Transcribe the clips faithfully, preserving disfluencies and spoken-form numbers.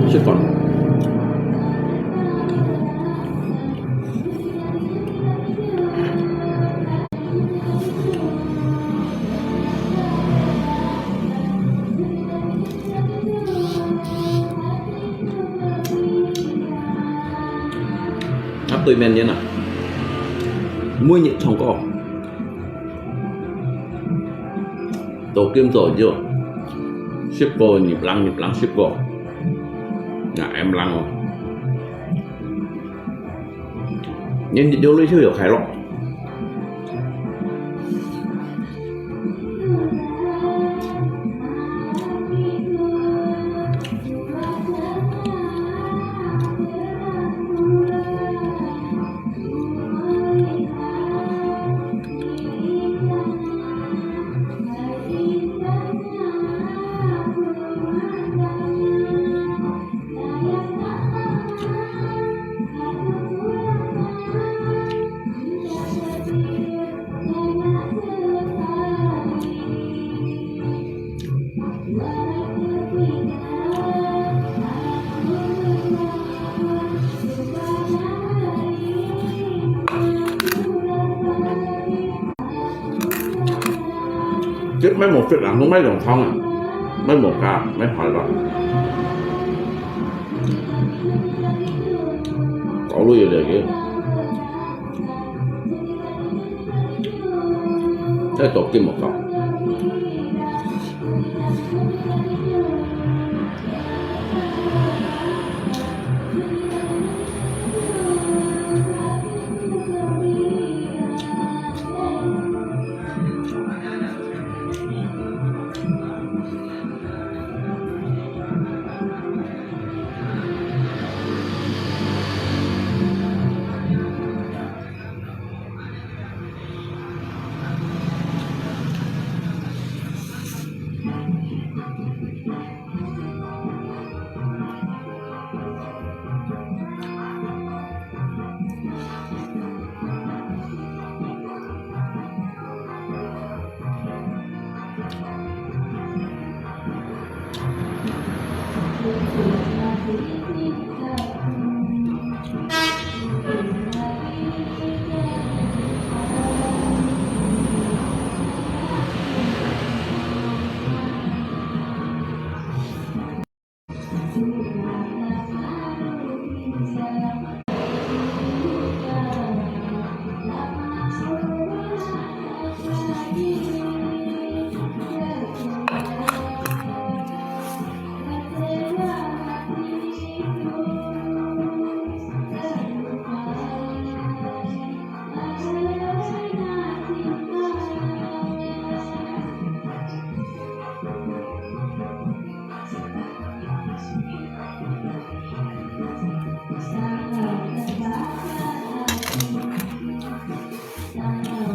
食飯。啊，對面人啊，每日唱歌，到今朝就，十個入冷入冷十個，那M冷哦。年紀有了就有快樂。 這買無fit啊，都買用湯啊，買無加，買海啦。搞到有點个，再多給我搞。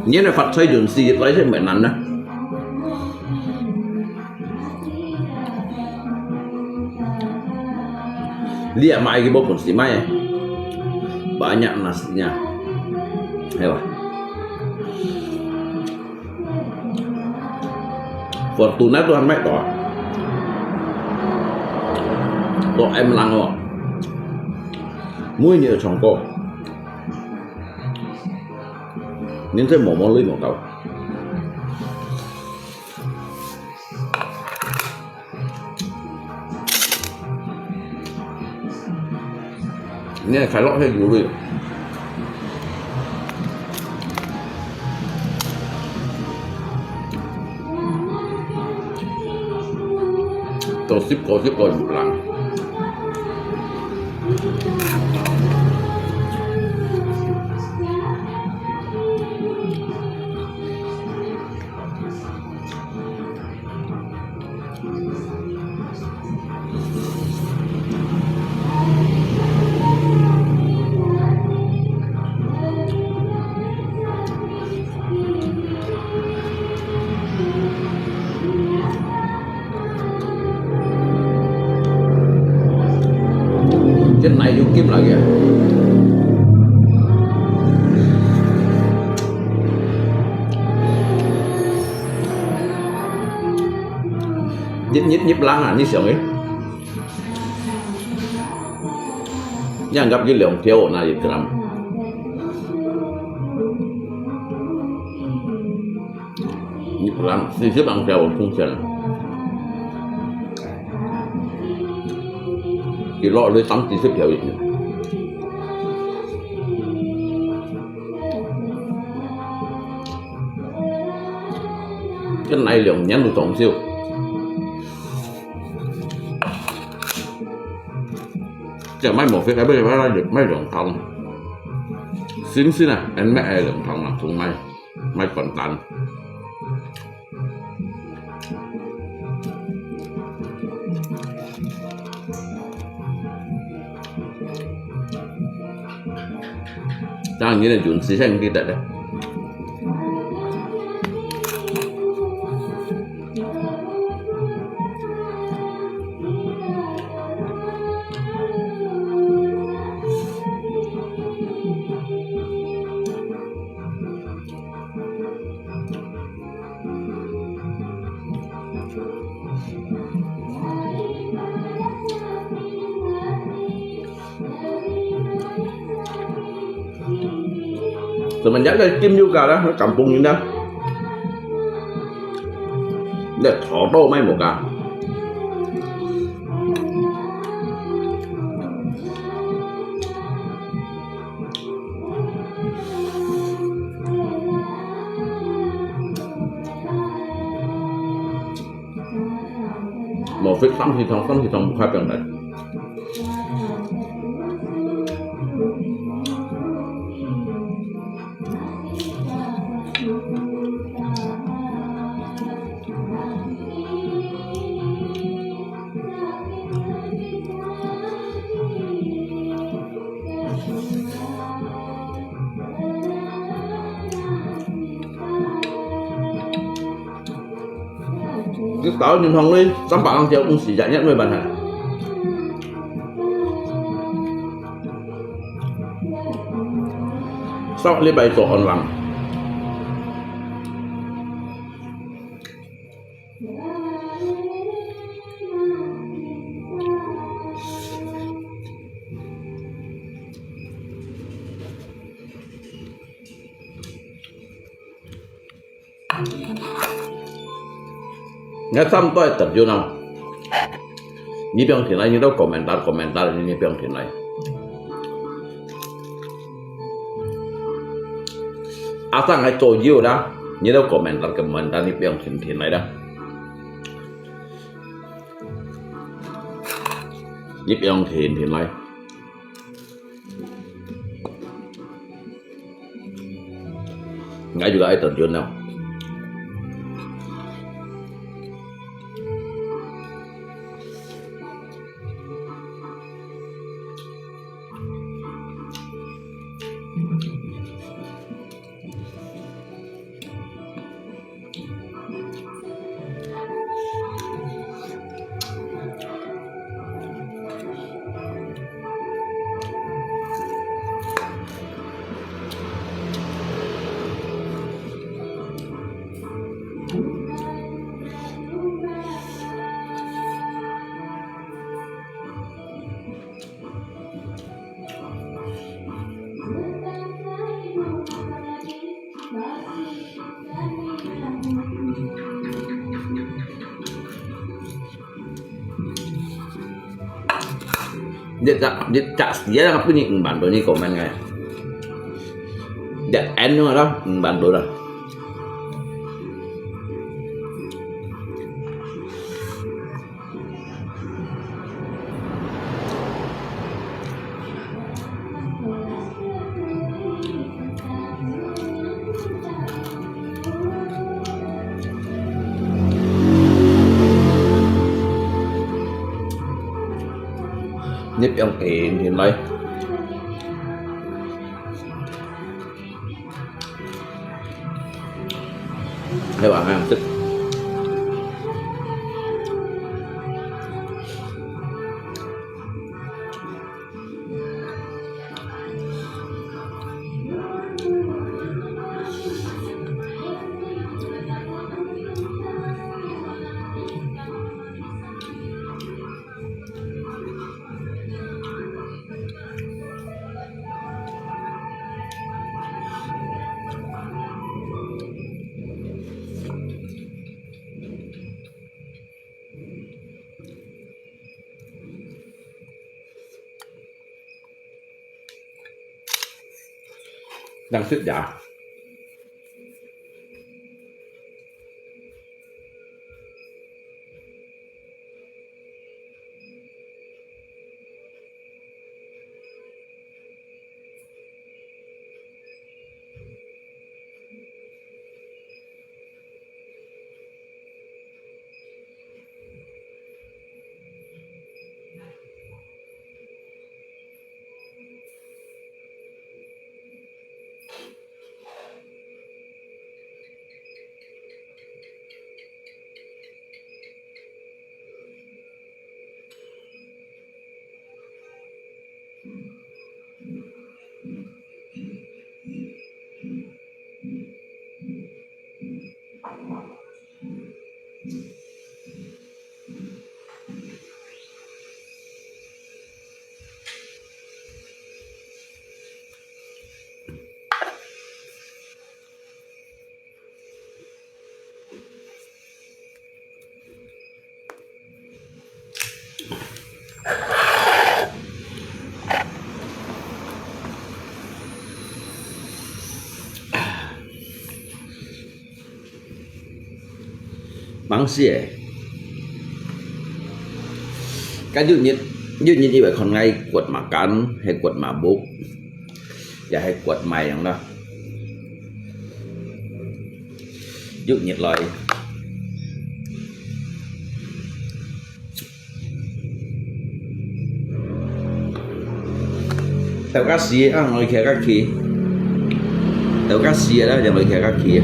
你來發財運勢來係乜難呢？你也買佢無本事買，banyak nasinya，係吧？Fortuner都還買到啊，都M lang哦，每日有唱歌，你這毛毛鐳毛到。 你係落去油裡，都十個十個油啦。 這奶油金來个。入入入冷啊，你想誒？你看，佢兩條那一gram。 一gram四十零條有通錢，一落去三四十條一日。這奶兩年都當少。這買無fit，買買買兩桶，新鮮啊，買兩桶啊，同買。 買簡單。當然，你个運勢先記得咧。 Semenjak ada kim juga lah, kampung ini dah. Dah, soto mai muka. Mò phết sắm thì thòng, sắm thì thòng một hai bằng đấy. Cái táo nhìn hồng đi, sắm bảng hàng triệu cũng chỉ giải nhất mười bàn hả? Sắp đi bày tổ online. Ngiâ chăm toi tơt yun nang. Nyi piang thin lai, nyi tao komentar, komentar, nyi piang thin lai. Asang hai cho yeu da, nyi tao komentar, komentar, nyi piang thin thin lai da. Nyi piang thin thin lai. Ngai juga ai tơt yun nang. 一隻，一隻時間啊，分你五萬多，你講明个。一end咯，五萬多啦。你放平平來。 你話係毋係？能食呀。 吂死欸。該有日，有日以為看𠊎掘麼間，係掘麼屋，也係掘麼樣啦。有日來， 頭殼死啊，愛徛較企。頭殼死啊，就愛徛較企。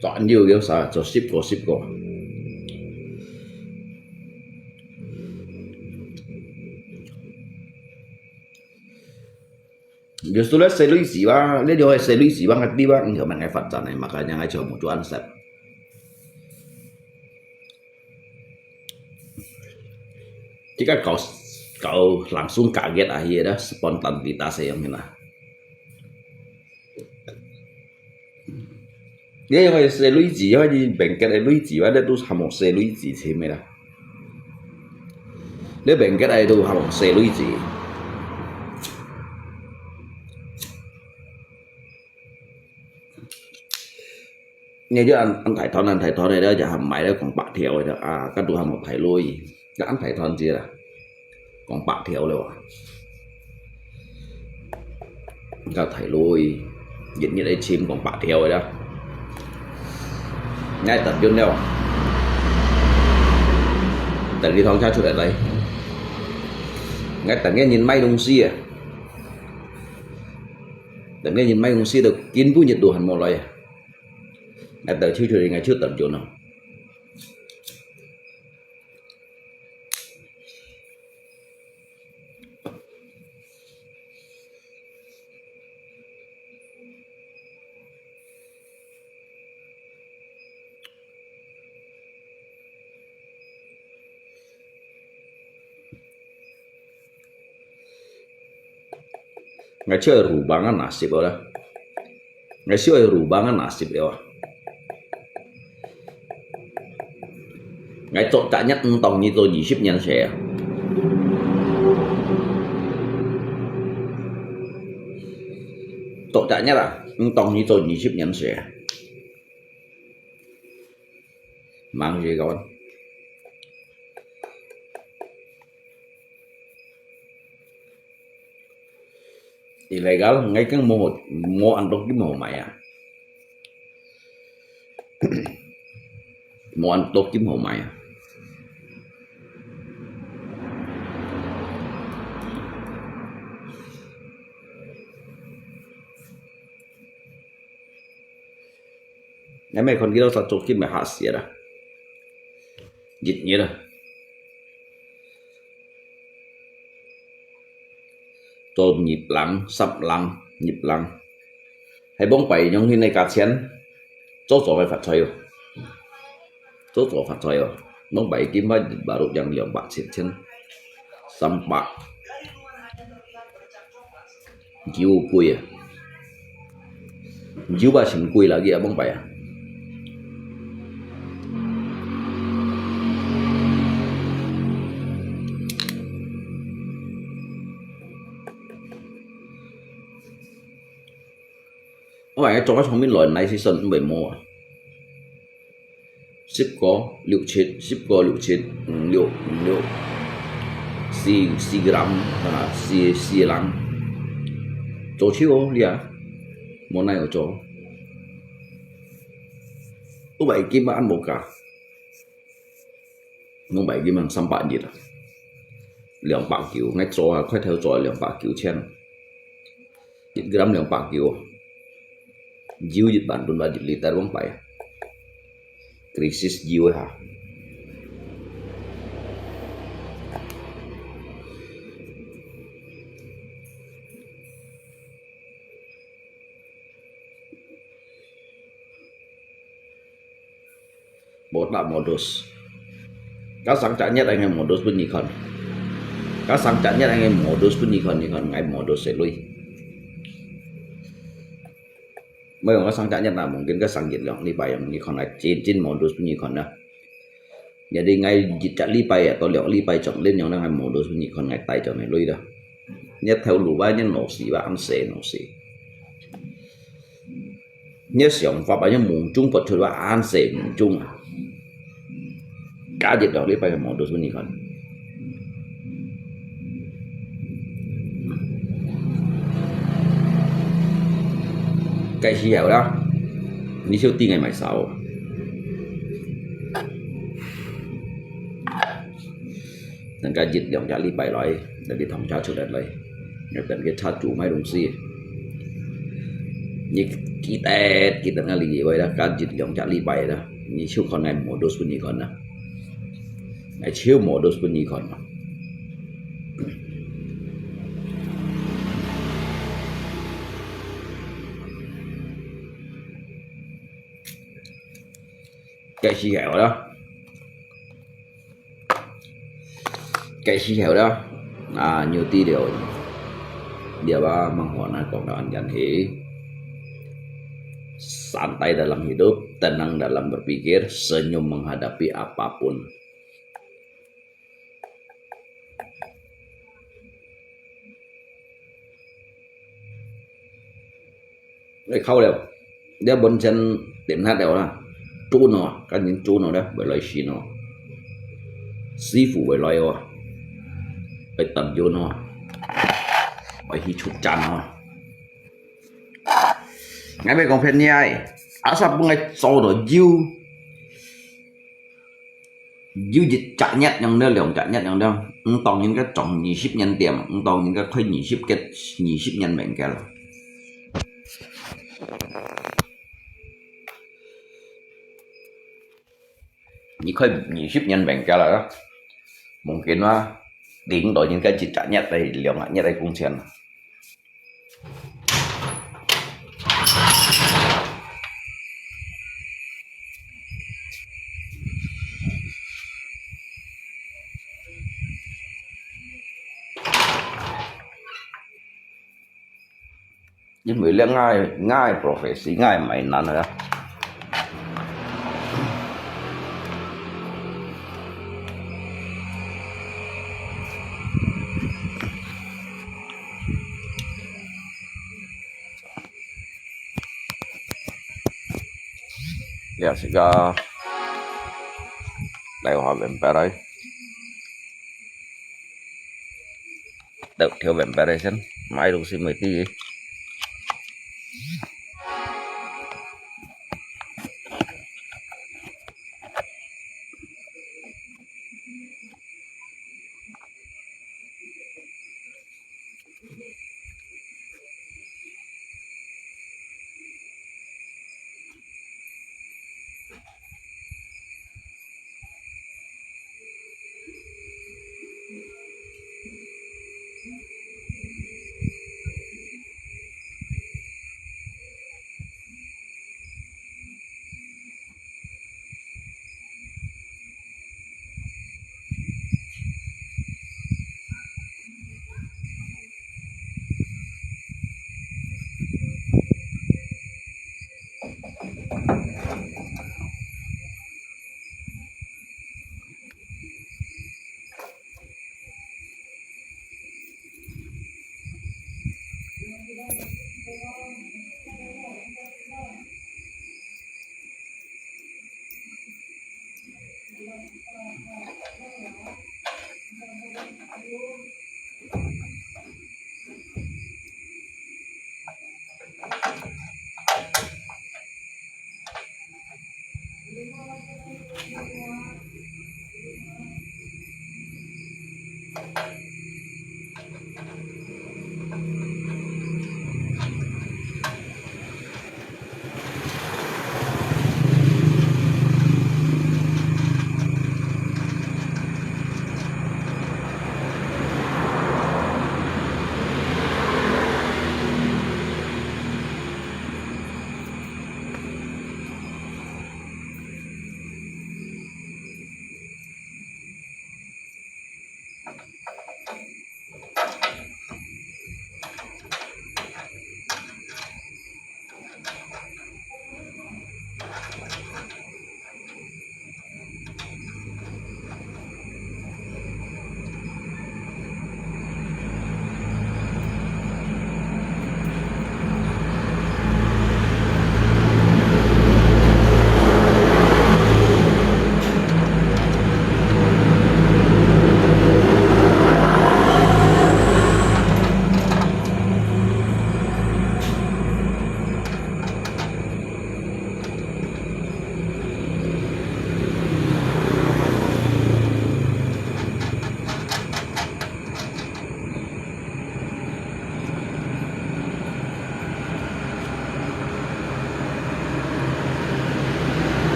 做恁久有啥？做十個，十個。有時咧，細鐳子哇，你就係細鐳子哇，該地方，你就慢慢發展个嘛，該樣个全部做恁細。 這個搞，搞langsung kaget啊，佢个spontanitas樣个啦。你用个細鐳子，或者bengket个鐳子，或者都係無細鐳子先个啦。你bengket个都係無細鐳子。 你就恁，恁大團，恁大團个，你就還賣了講百條个，啊，該都還無大鐳，該恁大團子啦，講百條了哇。該大鐳，日日个尋講百條个啦。𠊎等緊了，等你通車出來來。𠊎等个人買東西啊，等个人買東西都今晡日都還無來啊。 𠊎兜就，就，𠊎就等緊咯。，𠊎就係lubang啊，nasib了啦。𠊎就係lubang啊，nasib了啊。𠊎做十日，毋當你做二十年歲啊。做十日啊，毋當你做二十年歲啊。Mang je kawan. Illegal, ngai keng mo, mo ăn tô kim hau mai à. Mo ăn tô kim hau mai à. Ngai mai khon kilo sa tô kim mai hak siat à. Jit ngiet à. Tô nhịp lăng, sắp lăng, nhịp lăng. Hai bông pai nhông hin nai cá chén. Tô tô phải phát thôi. Tô tô phát thôi. Bông pai kim mai baru yang liang bak chén chén. Sắm bak. Jiu kui à. Jiu ba chim kui lagi abang pai à. Ôi, trong cái trong mình lòi này thì sân cũng bị mua. Sip ko liu chit, sip ko liu chit, mm, liu, mm, liu. Si, si gram, ah, si, si lang. Cho chiu lia. Mo nai cho. Tu bai kim an mo ka. Mo bai kim an 三百日啊。两百九，我做啊，块头做两百九千。一 gram 两百九。 Jiu jit bản vun ba jit liter bông pai. Krisis jiu ha. Bota modus. Ka sang chak nyet ai ngai modus pun nikon. Ka sang chak nyet ai ngai modus pun nikon, nikon ngai modus se lui. Mai yong ka sang chak nyet na, mungkin ka sang jit liang li pai yong nikon ngai chin chin modus pun nikon na. Jadi ngai jit chak li pai ya, to liang li pai chok lin yong na ngai modus pun nikon ngai tai chok ngai lui da. Nyet thau lu ba nyet no si ba an se no si. Nhớ 想法 ba nhớ mùng chung bật thôi ba an se mùng chung à. Cá jit dòng đi pai modus pun nikon. Cái gì hẻo đó. Ni siêu ti ngai mai sao. Nên cá jit dòng chả li pai lòi. Nên đi thong chả chu đẹp lòi. Ngai pen ke cha chu mai dong si. Ni kitet kitet ngai li wai da ka jit liang chak li pai da. Ni chiu khon ngai modus pun nikon na. Ngai chiu modus pun nikon na. Cái gì hẻo đó. Cái gì hẻo đó. À, nhiều tí điều. Dia ba mang hoa na kong da an jan hi. Santai dalam hidup, tenang dalam berpikir, senyum menghadapi apapun. Ngai khâu liao. Dia bon chen tiêm hát liao na. Chu no, kan yin chu no da, bai lòi si no. Sư phụ bai lòi o. Bai tận yo no. Bai hi chụp chan no. Ngai bai kong phen ni ai. Asa pun ngai cho no jiu. Jiu jit chak nyet yang da, liang chak nyet yang da. Ung tong yin ka chong ni sip nyan tiêm, ung tong yin ka khoi ni sip ket, ni sip nyan beng kel. Ni khoi ni sip nyan beng kel la. Mungkin wa, ding do yin ka jit chak nyet dai, liang chak nyet dai kung chen. 因為這𠊎，𠊎profession，𠊎mainan啊。這係个來華文牌來。 都挑明白个先，買東西無知。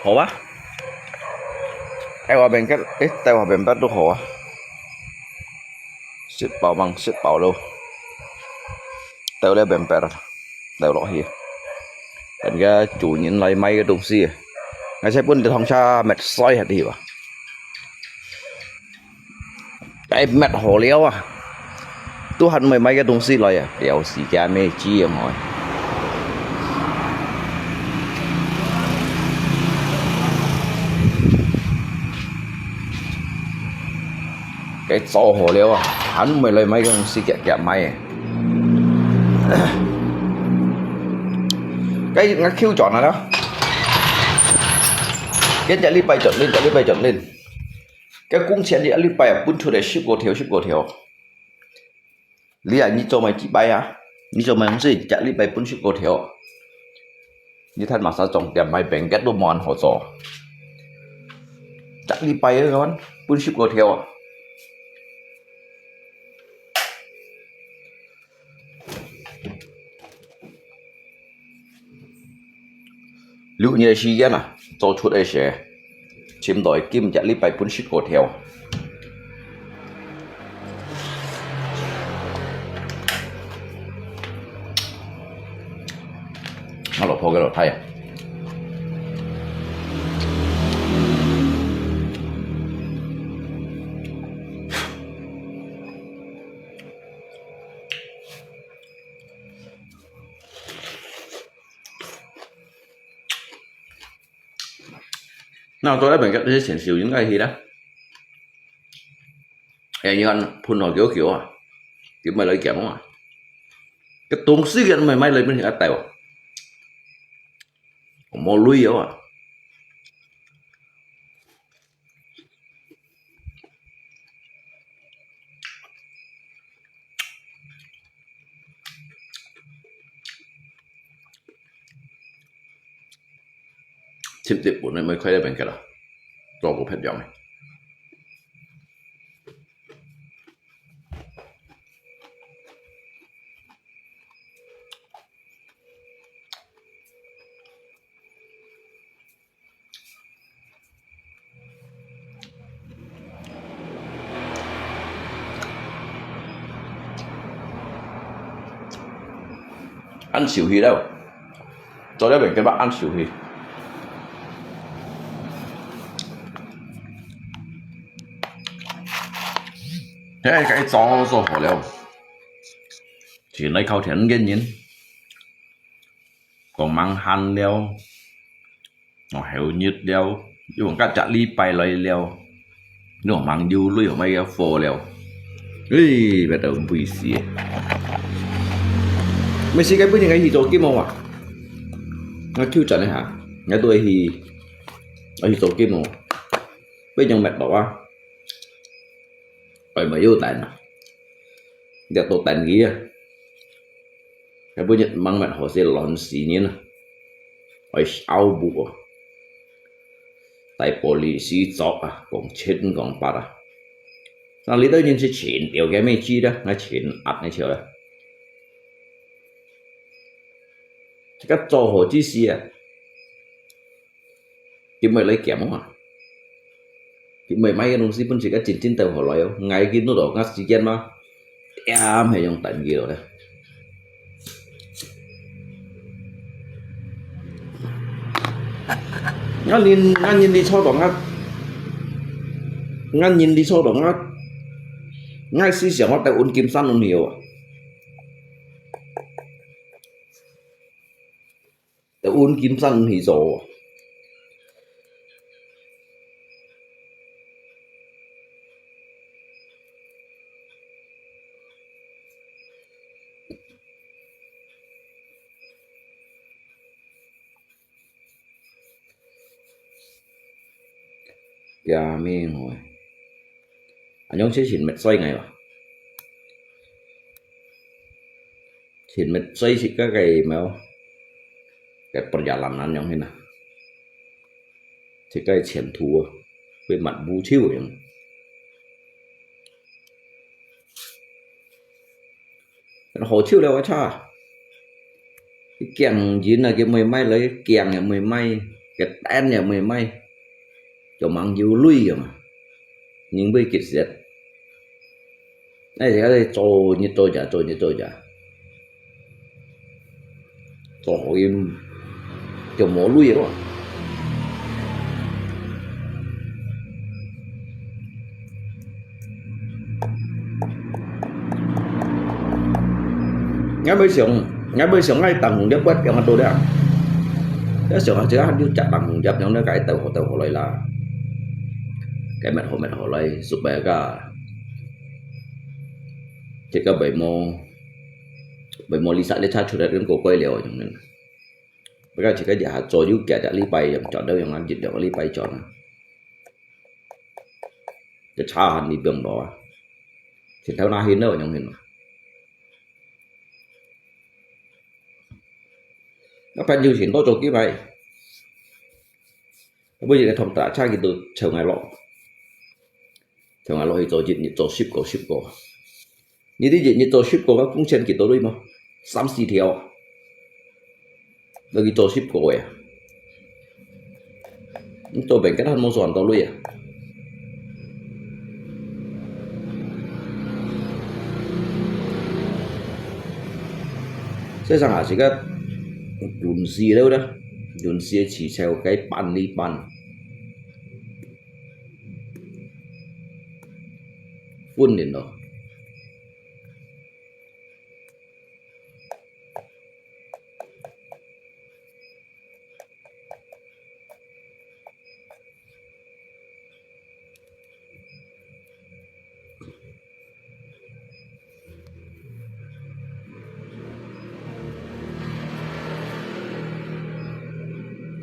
好啊。大華餅乾，誒，大華餅乾都好啊。食飽吂？食飽咯。倒了餅乾，倒落去。等个主人來買个東西，𠊎先分佢當下搣碎下去吧。 該搣好了啊，都還未買个東西來啊，表示佢還未煮啊。該做好了啊，還未來買个東西，遽遽買啊。該𠊎Q轉來了，該隻禮拜轉輪，隻禮拜轉輪。 該工錢你一禮拜啊，分出來十過條，十過條。你啊，你做麼个幾擺啊？你做麼个東西，一禮拜分十過條？你看馬上總店買餅乾都無恁好做。一禮拜个看，分十過條啊。六日个時間啊，做出个事，差毋多今隻禮拜分十過條啊。 𠊎老婆个老弟啊。那到該片个，該兜錢收應該去啦。哎，你看，噴到久久啊，佢毋愛來撿啊。該東西佢毋愛買來分人家帶哦。無鐳哦啊。 直接分你，毋開該片个啦，做過別樣个。 恁收去了，做了面个吧，恁收去。這个早做好了，全來靠天个人。 講吂閒了，哦，後日了，又講隔隻禮拜來了，又講吂有鐳買个貨了。哎，別兜毋會死个。毋係該本應該去做節目啊？𠊎挑戰一下，𠊎都愛去，愛去做節目。不用滅落啊，愛沒有蛋啊，要多蛋个啊。 該本日吂乜好勢亂死人啊，愛燒木啊，帶玻璃水鑿啊，講七講八啊。那裡頭人係全條个咩知啦，𠊎全壓个條啦。這个做好之時啊， 佢毋愛來撿啊。佢毋愛買个東西，本身个真正兜好來哦。𠊎去弄到𠊎時間嘛，點係用等佢咯咧。𠊎人，𠊎人你坐到𠊎，𠊎人你坐到𠊎，𠊎思想𠊎兜運金山運去哦。 就運金山去做。呀，命哎！恁樣就係滅衰个嘛。 全滅衰自家个，無，个perjalanan恁樣形啊，自家个前途啊，會蠻無手樣。好手了，我操！佢驚人啊，佢毋愛買來，驚也毋愛買，佢等也毋愛買，就吂有鐳啊嘛，人會結舌。 哎，這个做日做夜，做日做夜，做好佢就無鐳咯。𠊎會想，𠊎會想，𠊎當紅一骨樣啊到了。一想啊，這个還有隻當紅一樣，該兜好兜好來啦。該乜好乜好來，supaya个。 自家會無，會無哩煞哩煞出來，恁過怪了，恁樣。不過自家也係做有幾隻禮拜，用轉到用啊，一兩個禮拜轉啊。就差還你變無啊，前頭那去了，恁樣嘛。那朋友全都做幾擺。 尾一个通打車佢都坐𠊎落。像𠊎落去做一日做十個、十個。你知一日做十個个工錢幾多鐳無？三四條啊。落去做十個个啊。你做平均還無算到鐳啊。所以講啊，這个運勢了啦，運勢个起頭該搬一搬。 訓練咯。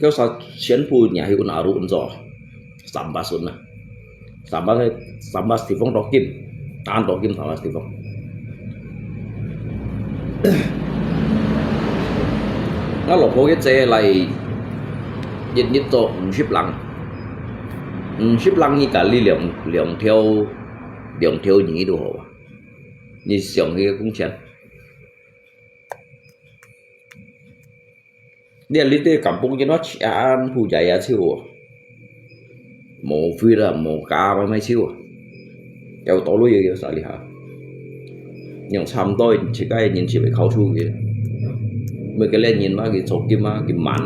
Kau sa sian pu nya hi un aru un zo. Sambas un na. Sambas, sambas tifong tokim. Tan tokim sambas tifong. Nga lo po ke che lai. Yit nit to, um, sip lang. Um, sip lang ni kali liang, liang theo, liang theo ni tu ho. Ni siang ni kung chen. Lian li te kampung jen wa chian pu jaya chiu. Mo fui la, mo ka mai mai chiu. Yau to lu yau yau sa li ha. Yang cham doi chi kai nyin chi bai khau chu ki. Mui ke lian nyin ma ki chok ki ma ki man.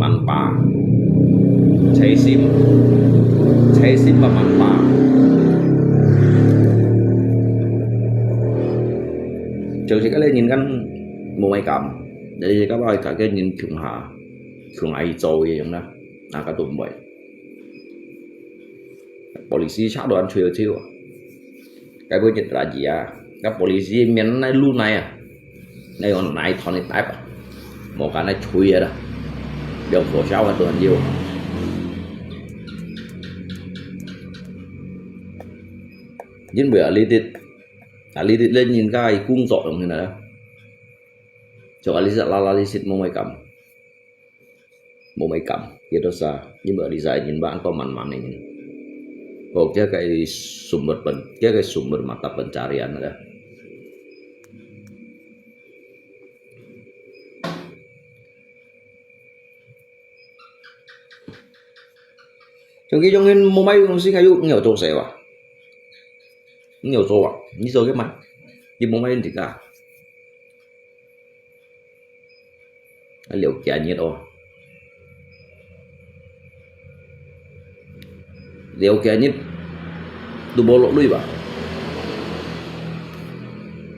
Man pa. Chai sim. Chai sim ma man pa. Chau chi kai lian nyin kan mo mai kam. Jadi, ka ba ka ke nyin khiung ha, khiung ai cho ye yong na, na ka tum bai. Polisi cha doan chui chui. Ka bu nyit ra ji a, ka polisi mien nai lu nai a. Nai yon nai thon ni tai pa. Mo ka nai chui a da. Yong ko shao ha tuan yo. Yin bu a li dit. A li dit le nyin ka i kung zo yong ni na. Cho a li sa la la li sit mo mai kam. Mo mai kam. Ye do sa, ni mo li sa nyin ba an ko man man ni nyin. Ko kia kai sumber pen, kia kai sumber mata pencarian ada. Trong ki trong hin mo mai yong si kai yu ngiau to se wa. Ngiau to wa, ni to ke mai. Ni mo mai ni ka. Liu kia nyit o. Liu kia nyit tu bo lo lui ba.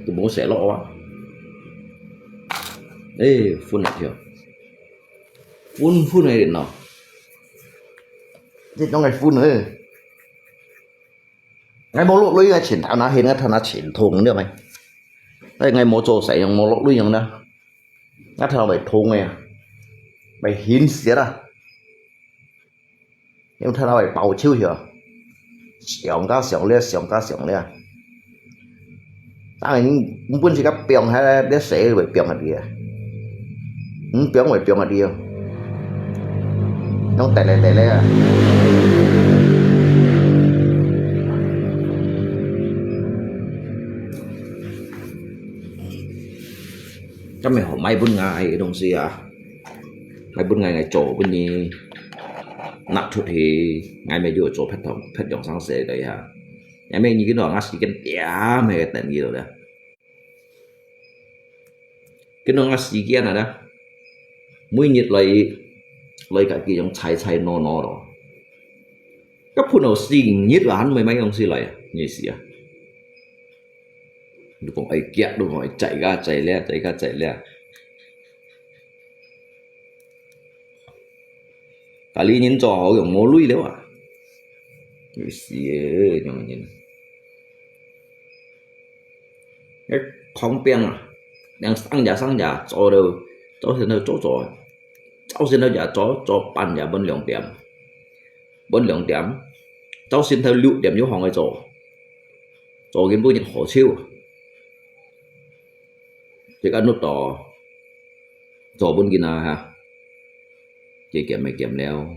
Tu bo se lo wa. Ê, phun thiu. Phun phun ai no. Ni trong ai phun ê. Ngai mo lo lui ngai chin thao na hin ngai thao na chin thong ni mai. Ai ngai mo cho se yong mo lo lui yong na. Ngă thảo bài thùng này, bài hin xiết à. Nhưng thảo bài bảo chiếu hiểu. Xiong cá xiong lia, xiong cá xiong lia. Tao này, cũng quên gì các piong hay để sẽ bài piong hạt đi à. Cũng piong bài piong hạt đi à. Nông tè lè tè lè à. Chắc mày hỏi máy bún ngai cái đồng gì à? Máy bún ngai ngai chỗ bên đi. Nạp chút thì ngai mày vô chỗ phép thòng, phép dòng sáng sớm đấy hả? Ngai mày như cái đó ngắt xí cái tiа mày cái tên gì rồi đó. Cái đó ngắt xí kia nè đó. Mỗi nhiệt lại, lại cả cái dòng chai chai no no đó. Các phun ở xí nhiệt là hẳn mày mày dòng xí lại à? Như xí à? Lu kong ai kiak, lu kong ai chai ka chai lia, chai ka chai lia. Kali nyin cho hao yong mo lui liu à. Ui si e, yong nyin. Cái khong piang à. Yang sang ya sang ya, cho đâu, cho xin đâu cho cho. Cho xin đâu ya cho, cho pan ya bún liang tiệm. Bún liang tiệm. Cho xin theo lũ tiệm yong hong ai cho. Cho gin bún nyin khó chịu. Chỉ có nút đó, cho bún gin à ha. Chỉ kiểm mày kiểm leo.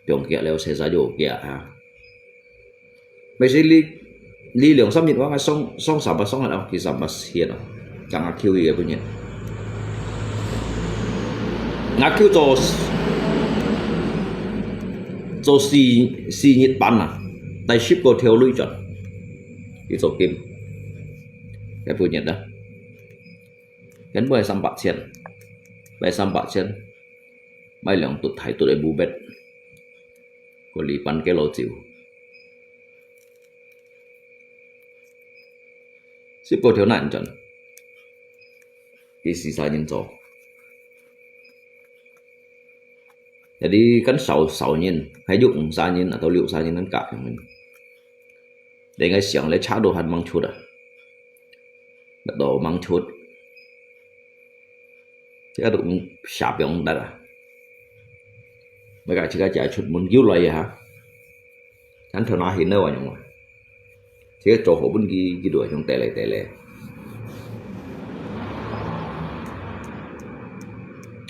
Trong kia leo xe ra vô kia ha. 毋係你，你兩三日話，𠊎上，上三八，上下，哦，佢三八線哦，同阿Q去个本日。阿Q做，做四，四日班啊，帶十個條鐳轉，佢做金，該本日啊，原本係三八線，買三八線，買兩垤大垤个烏白，過嚟辦个老酒。 十個條難轉，佢四儕人做。Jadi kan少，少人，還有五儕人啊，到六儕人恁加樣人。你應該想咧，車都還吂出啊，乜都吂出。 這个都毋下放得啊。每个自家家出門又來啊，咱頭那現在還用啊。這个做好本佢，佢都還用得來得來。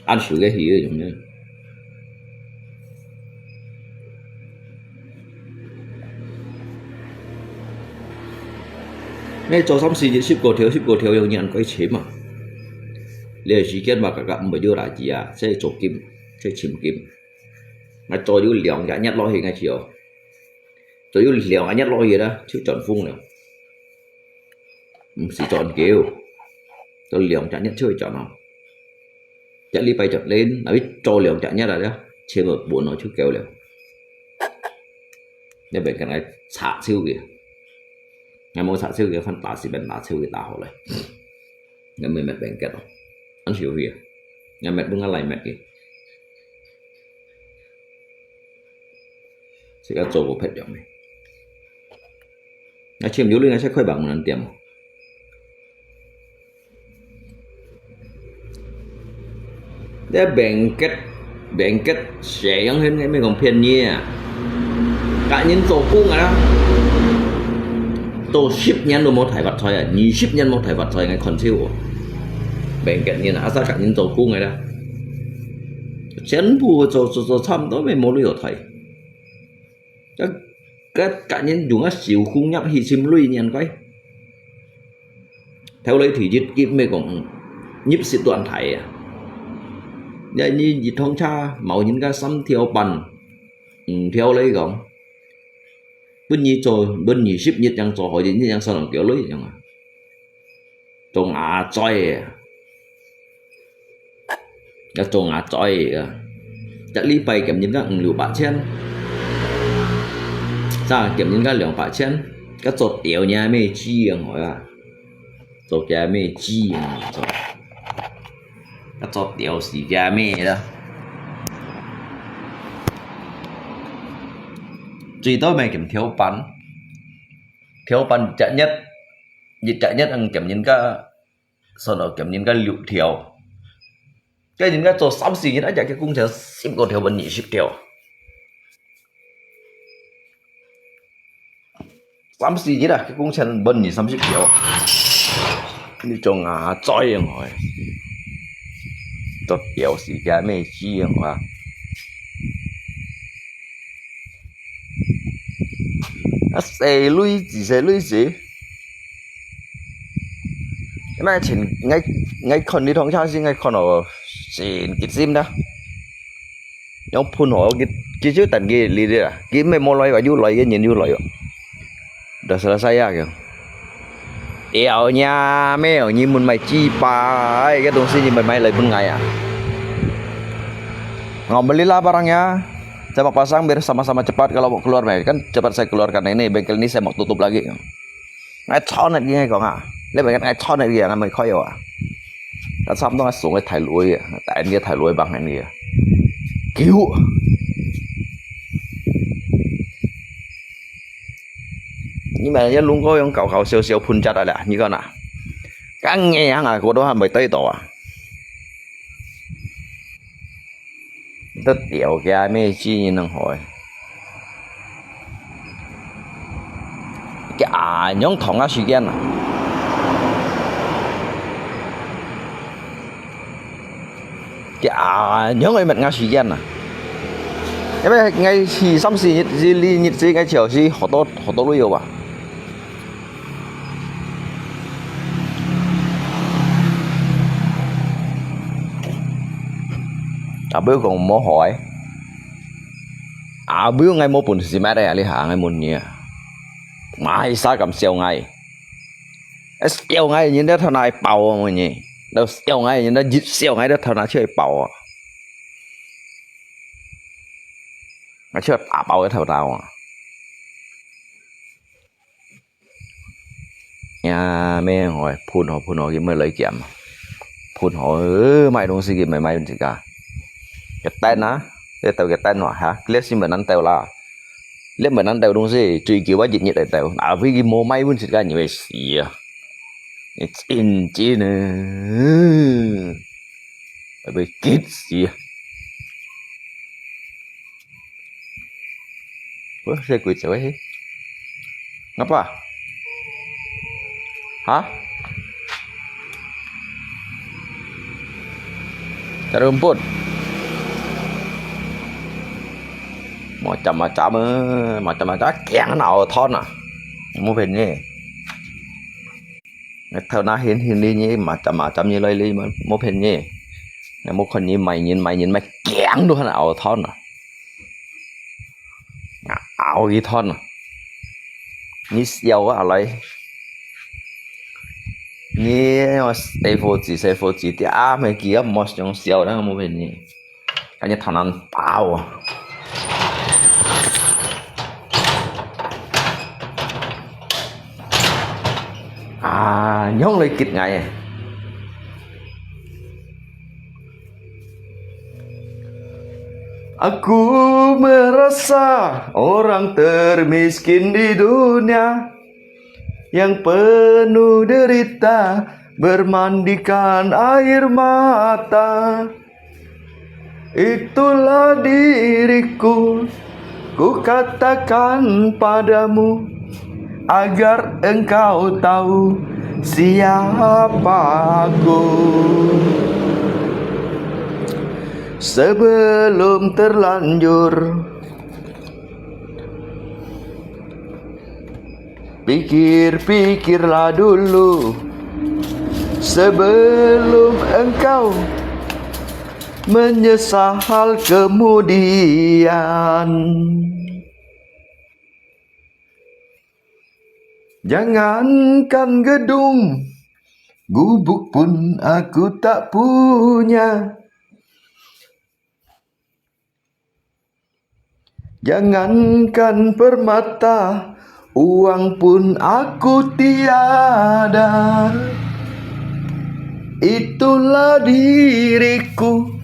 按手个去个用呢。 你做三四日十個條，十個條用人鬼錢嘛？你个時間嘛，價格毋會有垃圾啊，這做金，這尋金。𠊎做有兩隻月落去，𠊎去哦。做有兩隻月落去啦，就轉風了。毋係轉久，做兩隻月就會轉哦。 一禮拜轉輪，若係做兩隻月啊，全部分哦就夠了。你免跟𠊎插手个，𠊎無插手个，看打死免打手个打好了。𠊎免免免結哦，恁少去啊，𠊎免分𠊎來免个。自家做個別樣个。那請有你那些開辦門店哦。 你bangkit bangkit，使用現在乜講便宜啊？甲人做工啊，做十年都無大發財啊，二十年無大發財，𠊎看笑哦。bangkit人啊，asal甲人做工个啦，全部做做做差毋多，乜無鐳好大。該該甲人用啊手工業去尋鐳，你看該。 頭來第一級乜講，入息都恁大啊。你你一趟車，某人家三條半，五條來講，分你做，分你十日正做好，一日正三兩條鐳樣啊。做阿嘴啊！ 該做阿嘴啊，一禮拜兼人家五六百千，啥兼人家兩百千，該做條呢乜知啊，我啊，做條乜知啊，做，該做條是條乜啦。最多乜兼條半，條半一隻月，一隻月正兼人家，算到兼人家六條。 該人家做三四日，一隻个工錢十個條分二十條。三四日啊，个工錢分二三十條。你做阿嘴啊，我，做條是个咩事啊，我。啊，細鐳子，細鐳子。 該錢，𠊎，𠊎看你通常時，𠊎看到神經心啦。用噴火，佢，佢就等佢，你，你啊，佢乜無來哇，又來，一年又來哦。Dah selesai啊，佢。Iau nya，沒有，你們買雞巴，哎，該東西你們買來分𠊎啊。Ngau belilah barangnya, saya mau pasang biar sama-sama cepat kalau mau keluar, kan cepat saya keluarkan ini, bengkel ini saya mau tutup lagi. Ngai chon ngai kong ah. Lê bèn ngai chon ngai ngai mei khoi ah. Ngai chăm dong ngai sung ngai thai lui ah. Ngai tai ngai thai lui bang ngai ngai. Kiu. Ngai mei ngai lung ko yong kau kau siu siu phun chat ah leh. Ngai kon ah. Kang ngai ang ah ko do han mei tai to ah. Tao tiau kia mei chi nang hoi. Kia nyong thong a shi kian a. Kia nyong ai mat nga shi kian a. 因為𠊎去三四日，這日子𠊎就係學到，學到旅遊吧。啊，毋好講無好欸。啊，毋好，𠊎無本事買个啊，你下𠊎問你啊。買啥敢笑𠊎？啊，笑𠊎人家頭那會爆啊，問你。都笑𠊎人家，一笑𠊎个頭那就會爆啊。 𠊎就打爆个頭那啊。呀，咩，𠊎噴好，噴好，佢毋會來撿。噴好，呃，買東西佢毋會買分自家。佢等啊，佢等佢等啊，哈，佢先毋會等啦。你毋會等東西，追求啊，日日來等。啊，佢無買分自家，你會死啊！你真真啊，會被激死啊！ Wah, saya kuit siapa sih? Ngapa? Hah? Cari rumput. Macam-macam eh, macam-macam. Kiang nak otot nah. Mau phen ni. 頭那現現哩你macam-macam你來哩，無騙你。你無看你買人買人買驚到很熬湯啊，熬佢湯啊！你笑啊來！你細伙子細伙子，啲阿妹佢个莫想笑啦，無騙你。 看你頭那包啊！啊，仰來激𠊎？ Aku merasa orang termiskin di dunia yang penuh derita bermandikan air mata. Itulah diriku, ku katakan padamu, agar engkau tahu siapa aku. Sebelum terlanjur, pikir-pikirlah dulu sebelum engkau menyesal kemudian. Jangankan gedung, gubuk pun aku tak punya. Jangankan permata, uang pun aku tiada. Itulah diriku.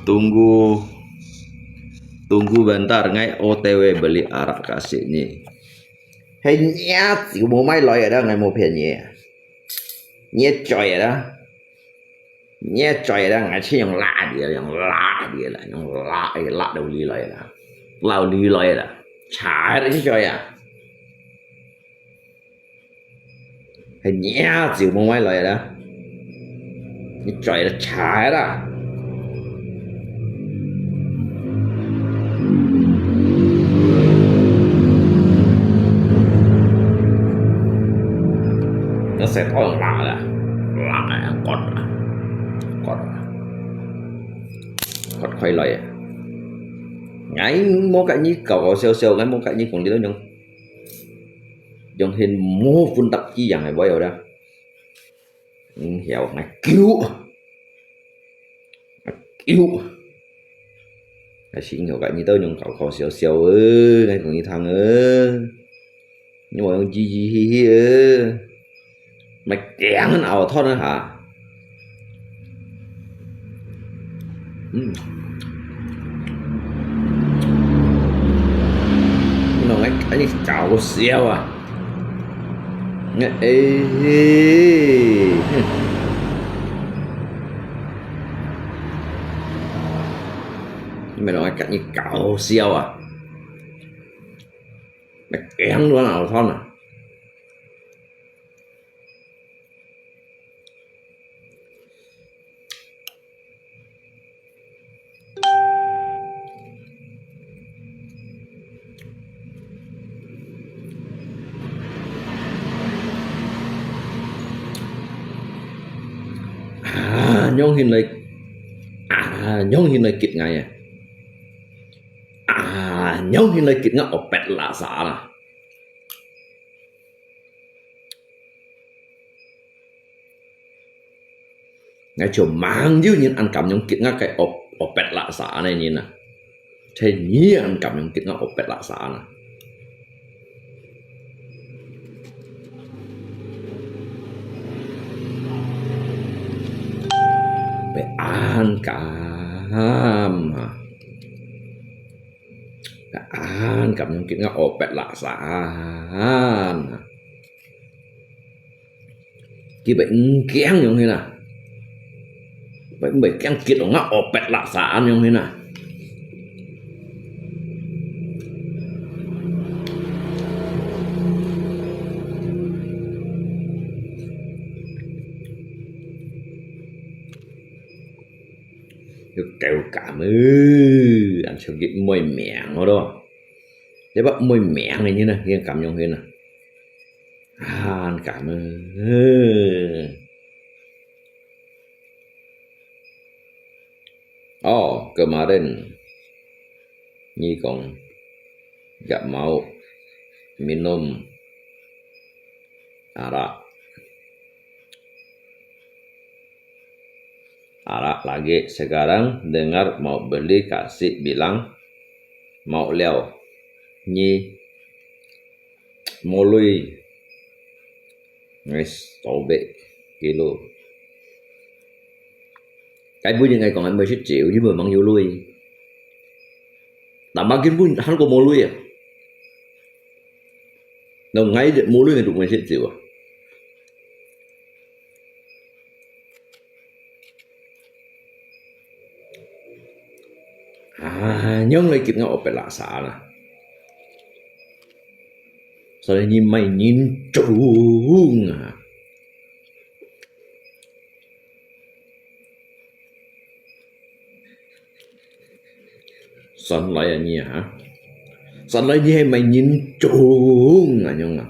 Tunggu, tunggu bentar, ngai O T W beli arak kasih ni. Hai nia ziu mau mai loi ada ngai mau pian ye. Nia joy ada. Nia joy ada ngai chi yang la dia, yang la dia la, yang la, eh, la dau li loi ada. Lau li loi ada. Chai ada chi joy ah. Hai nia ziu mau mai loi ada. Ni joy ada chai ada. Nó sẽ có là là là cột cột cột khoai lòi. Ngai mô cả như cậu cậu siêu siêu ngai mô cả như cũng đi đâu nhung. Dòng hình mô phun tập chi yang này bao giờ đó. Hiểu ngai cứu. Iu. Ai, singko ka nyi tau nyong kau kau siau siau e, nai kong nyi thang e. Nyi mo nyong ji ji hi hi e. Mai kiang an ao thon ha. Hmm. Nong ai, ai, kau siau a. Nge, eh, eh. Hmm. Mày nói cách như cậu siêu à. Mày kéo luôn à, thon à. 仰形來，啊，仰形來激𠊎啊！啊，仰形來激𠊎哦，別拉撒啦！ 𠊎就吂有人恁敢樣激𠊎个哦，哦，別拉撒恁呢人啊！就你恁敢樣激𠊎哦，別拉撒啊！會恁敢啊！會恁敢樣激𠊎哦，別拉撒啊！ 佢會毋驚仰形啊？會毋會驚激到𠊎哦，別拉撒恁仰形啊？有夠敢啊！恁像佢毋會命好咯。這把毋會命个人啊，佢敢仰形啊？ 啊，恁敢啊！哦，kemarin你講，nggak mau minum arak. Arak lagi, sekarang dengar mau beli, kasih bilang mau liau. Nyi, mau lui. Ngai sobek kilo. Cái bữa giờ ngai còn ăn mười xếp triệu chứ mà mắng vô lui. Tạm bao kiến bún, hán có mau lui à? Nó ngai dệt mau lui ngai tụi mười xếp triệu à? À, nhông lai kịp ngau ôp pet lạ xả nè. Sau đó nhìn mày nhìn trúng à. Son lai à nyi hả? Son lai nyi hay mày nhìn trúng à nhông à?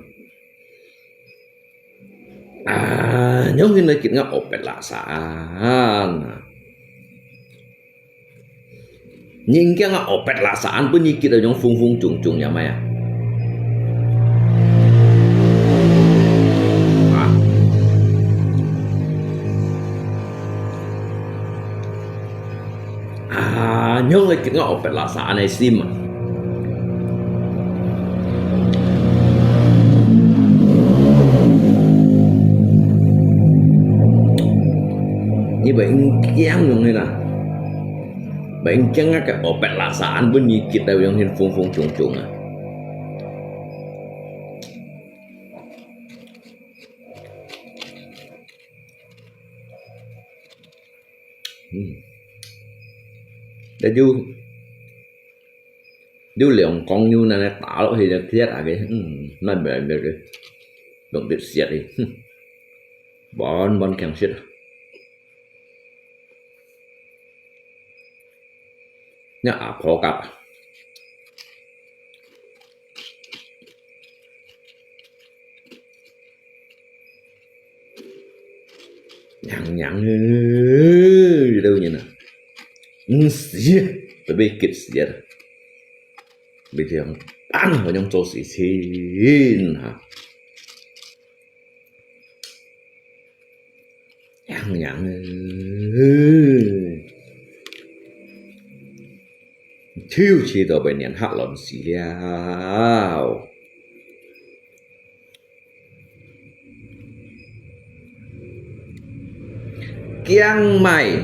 À, nhông hin lai kịp ngau ôp pet lạ xả nè. Nhìn kia ngau ôp pet lạ xả ăn bún nhi kịp được nhông phung phung trùng trùng ya mày à? Hả? À, nhông lai kịp ngau ôp pet lạ xả ăn ai sim à? Nhi bèn kiang nhông hin à? Bèn kiang ngau ôp pet lạ xả ăn bún nhi kịp được nhông hin phung phung trùng trùng à? Hmm. Đã du, du liang kong nhu nè, nè, ta lo hi liang thiet à kì. Hmm, nè bè bè kì. Dong bịt siet hi. Hmm. Bon, bon kiang siet. Nè, à, phô kap. Nhang nhang, đâu nhìn à. Ừm, siet, tao bị kịp siet. Bị liang ăn, hò nhông cho xì xin hả. Nhang nhang, thiêu chi tao bị nian hak lon xì liao. Kiang mai.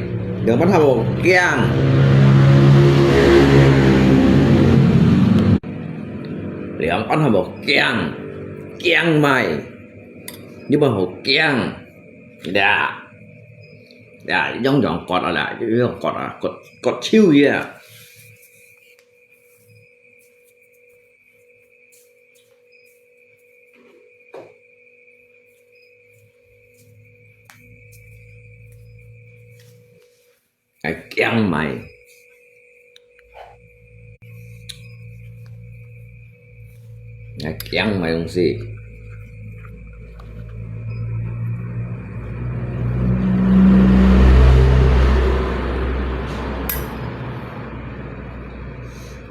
Liang pan hàm kiang. Liang pan hàm kiang. Kiang mai. Như mà hổ kiang. Đà. Đà, yong yong cọt à, đà, yong cọt à, cọt, cọt chiu ya. Ai kiang mai. Ai kiang mai ung si.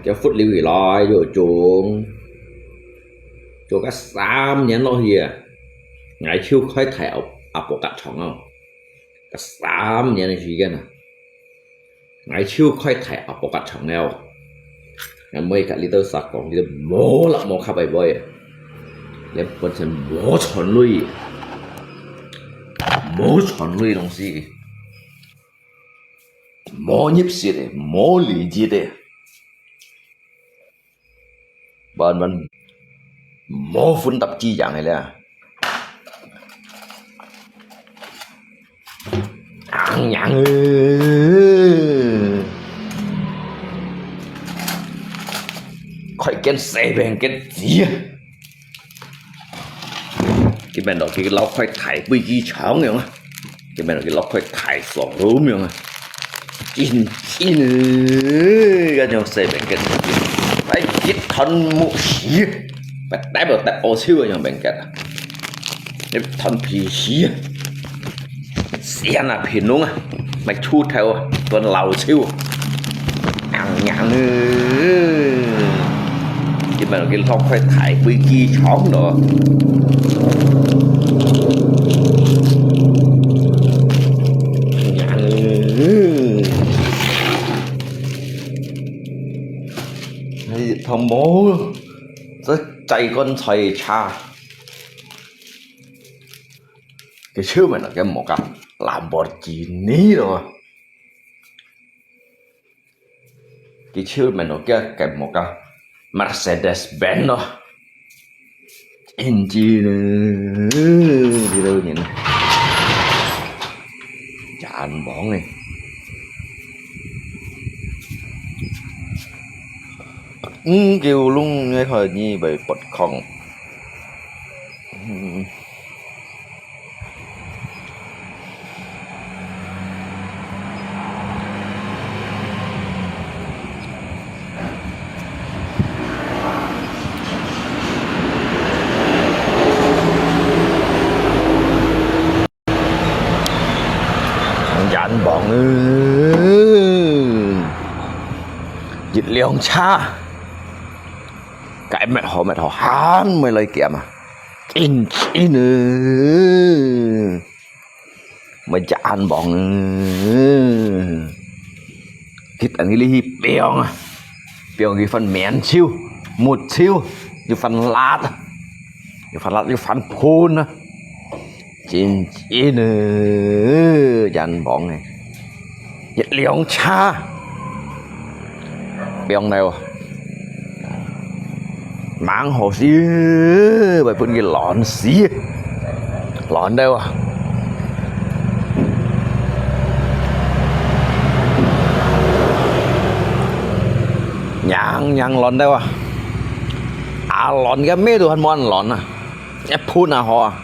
就忽溜起來就種，種个三年落去啊，𠊎就開大阿阿婆甲床哦，个三年个時間啊，𠊎就開大阿婆甲床了。𠊎妹甲你兜煞講，你兜無啦無卡拜拜啊，連本身無存鐳，無存鐳東西。 無入息个，無利益个，完完無分得幾樣个咧。硬硬个，開間細便間子啊！ 今晡日落去摎開大飛機場樣啊，今晡日落去摎開大爽路樣啊，真真个，該種細便間，哎，一團木屎，不代表得屙臭个樣便間啊，一團屁屎啊！ 先啊，平農啊，莫出頭啊，斷老手啊，硬硬啊！今晡日佢落開大飛機場咯，硬硬啊！哎，頭毛，這載棺材車。 佢就買了个摩卡Lamborghini咯，佢就買了个个摩卡Mercedes Benz咯，真正呢，這个人，真忙欸。嗯，九龍个海泥被拔空。 嗯。眼望啊，一輛車，該乜好乜好，還毋會來檢啊，緊緊啊，乜眼望啊，佢等佢去放啊，放佢番綿球、木球，又番辣啊，又番辣又番噴啊。 真真啊，眼望欸，一輛車，放了啊，吂好勢，會分佢摎死，摎了啊，硬硬摎了啊，啊，摎个尾都還無人摎啊。 一噴啊好啊，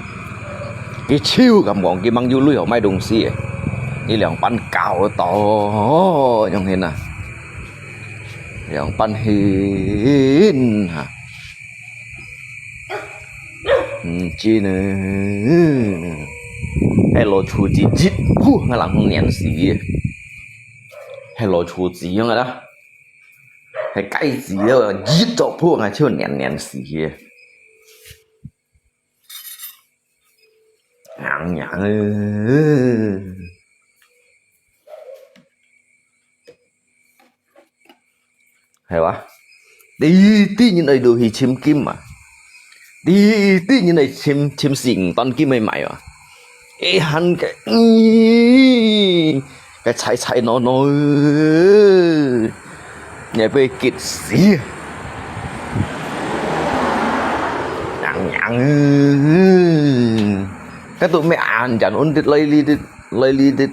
佢就敢講佢吂有鐳好買東西欸，佢兩班搞到，樣形啊，兩班形啊，毋知呢，係老鼠子一鋪，𠊎人摎黏死，係老鼠子樣个啦，係雞子啊，一著鋪，𠊎就黏黏死。 硬硬啊。係哇？第一人愛落去尋金啊！第一人愛尋，尋四五段金去買啊！一下个，嗯， 該吵吵鬧鬧，你會急死。硬硬，該都毋係恁樣，𠊎兜來這兜，來這兜，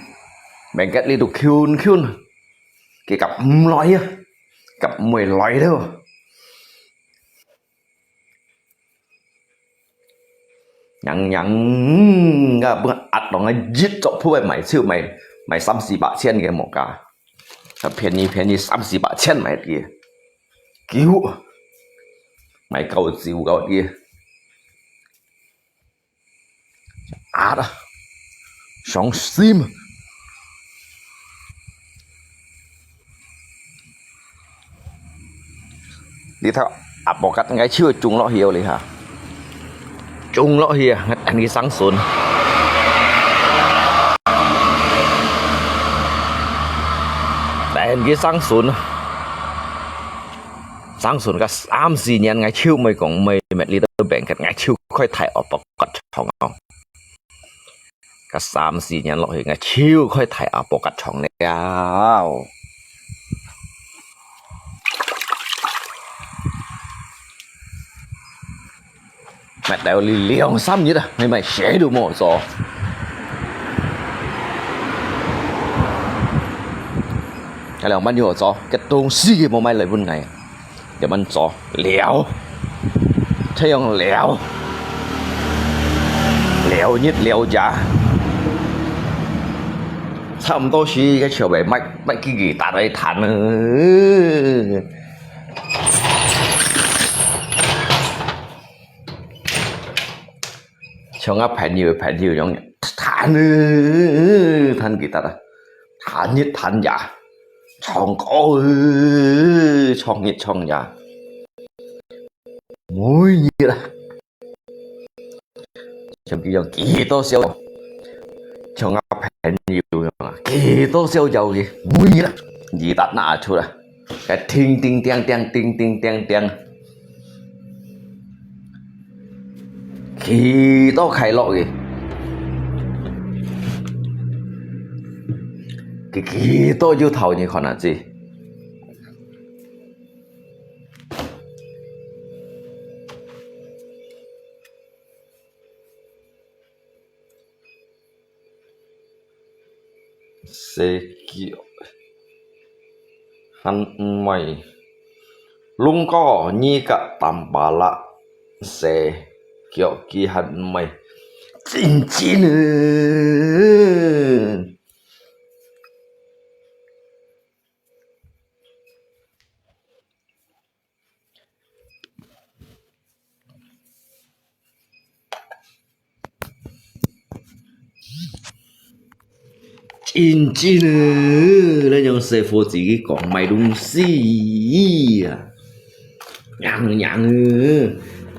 免該這兜近近，佢敢毋來啊？敢毋會來了？ 硬硬，𠊎分壓到𠊎一著鋪買，就買，買三四百千个摩卡，啊，便宜便宜三四百千買个，久，買夠久夠个，壓啊，傷心啊。這頭阿波吉𠊎手中落去了哩哈，中落去啊，𠊎等佢生筍，等佢生筍啊，生筍个三四年，𠊎手毋會講毋會搣這兜bangket，𠊎手開大阿波吉長哦。 該三四年落去，𠊎手開大阿波吉長了。搣到這兩三日啊，𠊎麼个事都無做。該兩班有做，該東西佢無買來分𠊎。 這般做，尞，這樣尞，尞日尞夜，差毋多時，該就會買，買支吉他來彈啊。像𠊎朋友，朋友樣，彈啊，彈吉他啊，彈日彈夜。 唱歌，唱日唱夜，每日啊，像佢樣幾多宵，像𠊎朋友樣啊，幾多宵夜佢，每日啊，吉他拿出來，該叮叮噹噹，叮叮噹噹。 幾多快樂个，佢幾多有頭你看啊知。 細腳還毋會，龍哥你个擔把啦，細腳佢還毋會，真真啊！ 真真啊，這樣細伙子佢講麼个東西啊？娘娘啊，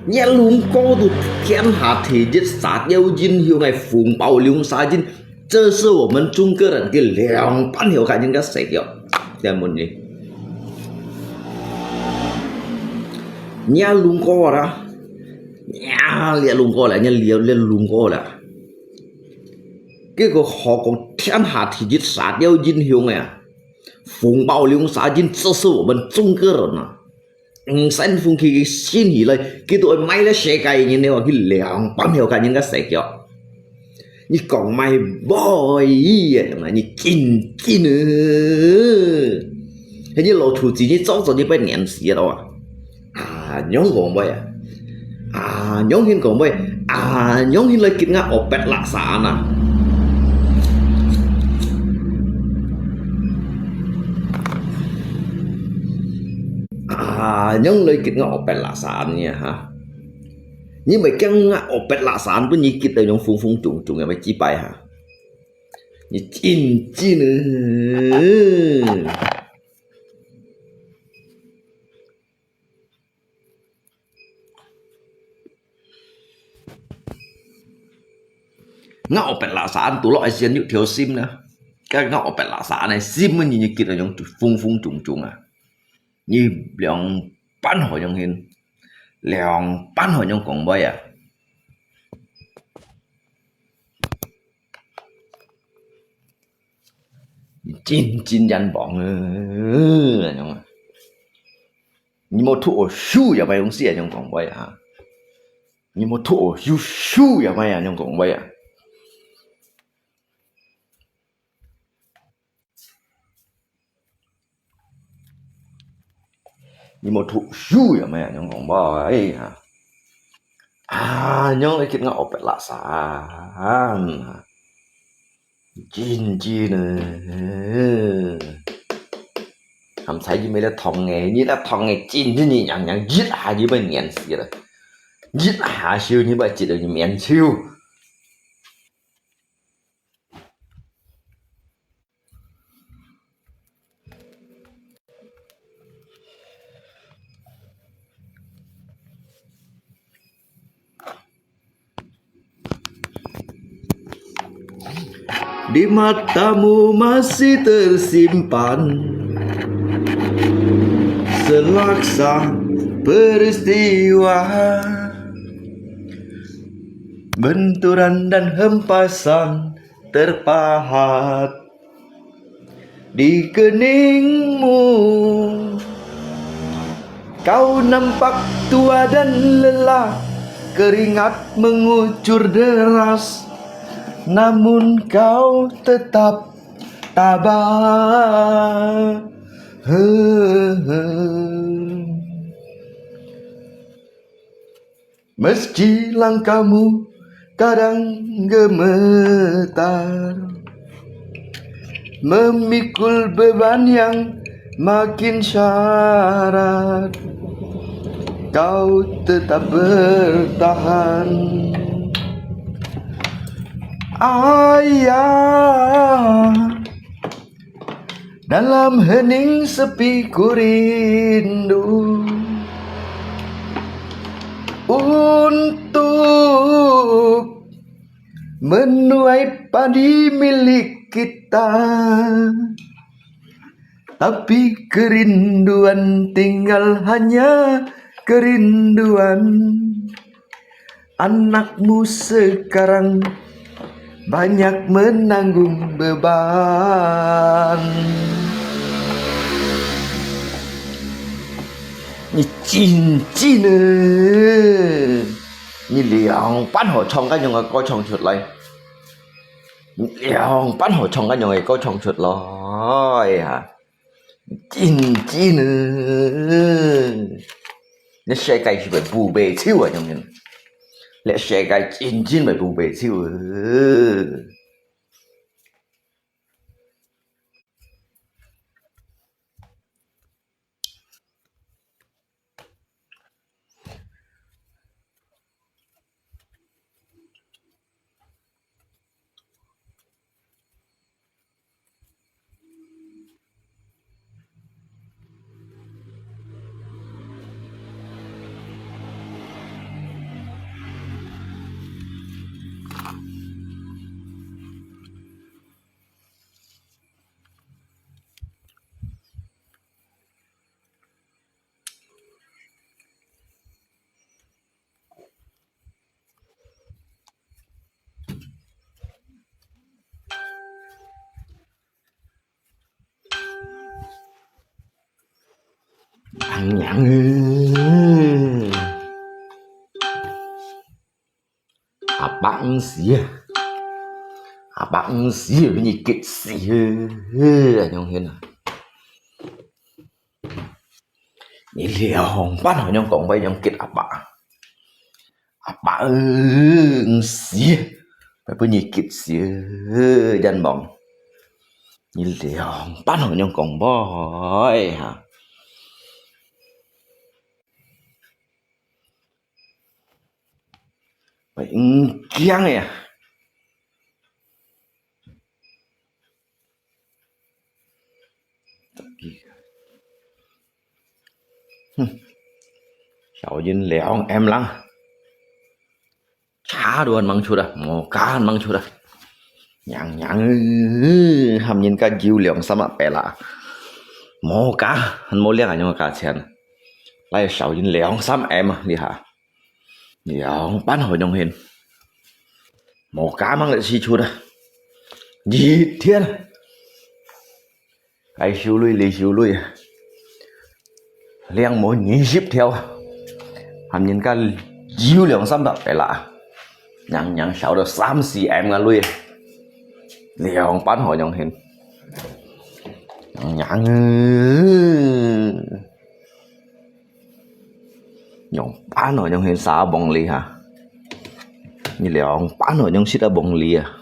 你龍哥都天下第一，沙雕英雄个紅包龍沙英， 這是我們中國人个兩半條个人个細腳，聽無呢？你龍哥啦，你龍哥啦，你龍哥啦，結果好講天下第一沙雕英雄个啊，紅包龍沙英，這是我們中國人啊。 毋使風氣佢先起來，佢都會賣了世界人了，佢兩半條个人个細腳。你講麼个boy啊，你真真啊！係你老頭子，你早早就被碾死了啊！啊，仰講boy啊？啊，仰形講boy？啊，仰形來吉𠊎哦別垃圾啊！ 啊，仰來吉𠊎哦別垃圾呢哈？你毋係驚𠊎哦別垃圾，分你吉到樣紅紅腫腫，有無幾擺哈？你真真啊！ 𠊎哦別垃圾，堵落來時有條心呢。該𠊎哦別垃圾呢，心呢，你吉到樣紅紅腫腫啊！你兩半好樣形，兩半好樣講話啊！你真真冤枉啊！恁樣啊！ 你莫吐我shoe也買東西啊，恁樣講話啊！你莫吐我shoe shoe也買啊，恁樣講話啊！你莫吐shoe也買啊，恁樣講話啊！啊，恁樣你吉𠊎哦別垃圾啊！ 真真啊！含彩你乜咧痛誒，你咧痛誒，真真你娘娘一下就被碾死了，一下手你被接到你面手。 你 Di matamu masih tersimpan selaksa peristiwa. Benturan dan hempasan terpahat di keningmu. Kau nampak tua dan lelah, keringat mengucur deras, namun kau tetap tabah. Meski langkahmu kadang gemetar, memikul beban yang makin syarat, kau tetap bertahan. Ayah, dalam hening sepi ku rindu untuk menuai padi milik kita. Tapi kerinduan tinggal hanya kerinduan. Anakmu sekarang banyak menanggung beban. 你真真个，你兩班好唱个樣个歌唱出來，你兩班好唱个樣个歌唱出來啊！真真个，你世界是會不白手啊，樣樣，你世界真真會不白手啊！娘娘，阿爸毋死啊！阿爸毋死，你激死啊！娘娘啊！ 你兩班好樣講話樣激阿爸，阿爸毋死，會分你激死，冤枉！你兩班好樣講話哈！會毋驚个啊！ 哼，小人兩M啦，差都還吂出啊，無價還吂出啊！娘娘，喊人家有兩三百啦，無價還無兩樣个價錢，來小人兩三M啊，你哈！ 兩班好樣形，無價吂得使出啊！一天，該收鐳，你收鐳啊，領無二十條啊，喊人家有兩三百塊啦，娘娘少到三四M个鐳，兩班好樣形，娘娘啊！ 兩班好樣形沙崩哩哈，你兩班好樣食得崩哩啊！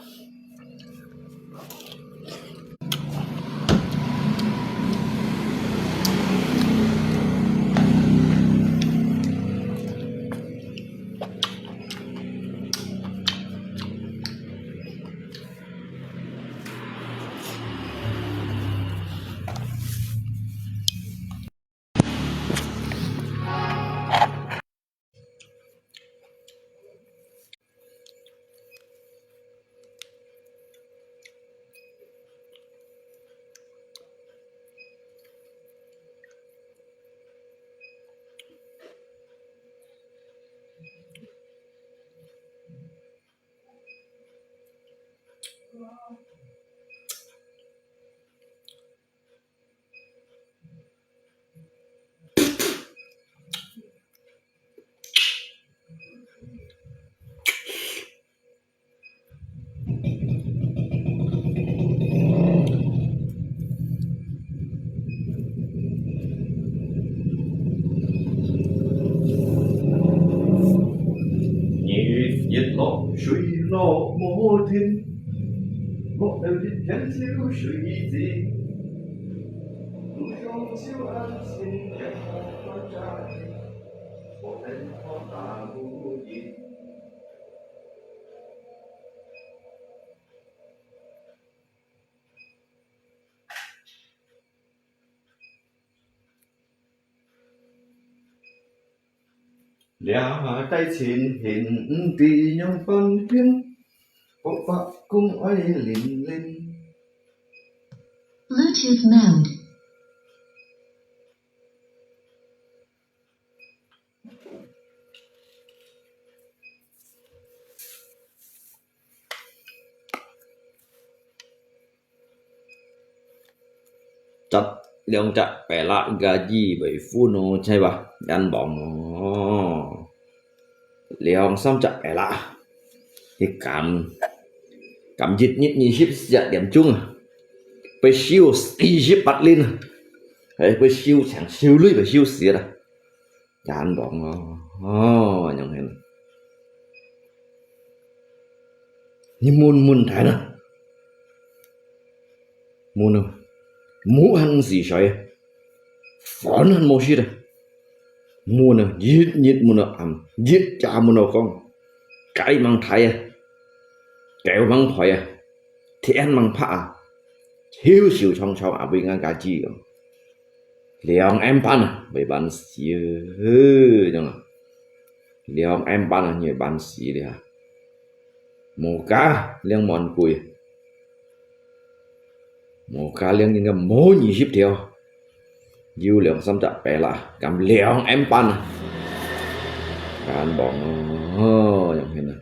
日日落，水落無停，落了一天就水盡，路上就安心，天天在家裡，我等好大無影。 這下大情形毋知仰般形，伯伯公愛靈靈。Bluetooth mode. 隻兩隻白蠟个字會分哦，知吧？眼望哦，兩三隻白蠟，你敢，敢一日二十四點鐘啊，會燒二十八輪啊，係會燒成燒鐳會燒死啦。 眼望哦，哦，恁樣形。你問問題啦，問啊，無閒時睡啊，飯還無食啊，問啊，一日問到暗，一夜問到光，雞吂啼啊，狗吂吠啊， 天吂白啊，手手長長啊，會硬家己哦。兩暗半啊，會半死哦，恁樣啊。兩暗半啊，你會半死了啊。無加兩萬幾，無加兩應該無二十條，有兩三隻白蠟，敢兩暗半啊。眼望哦，恁樣形啊。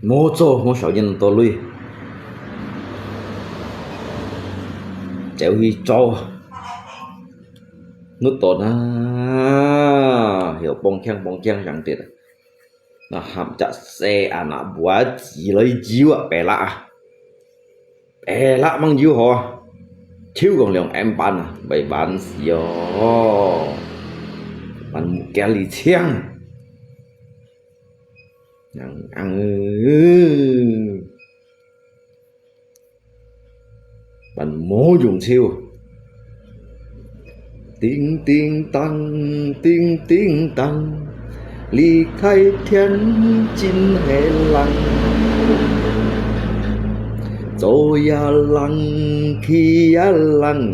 無做，無少人多累，走去做，努力啊，曉幫腔幫腔上跌啊，那喊隻細阿那，無子來招啊，白蠟啊。 白蠟吂有好啊，就講兩暗半啊，會半死哦，半目鏡裡青，硬硬，半無用處。 叮叮噹，叮叮噹，離開天真係冷。做也冷，去也冷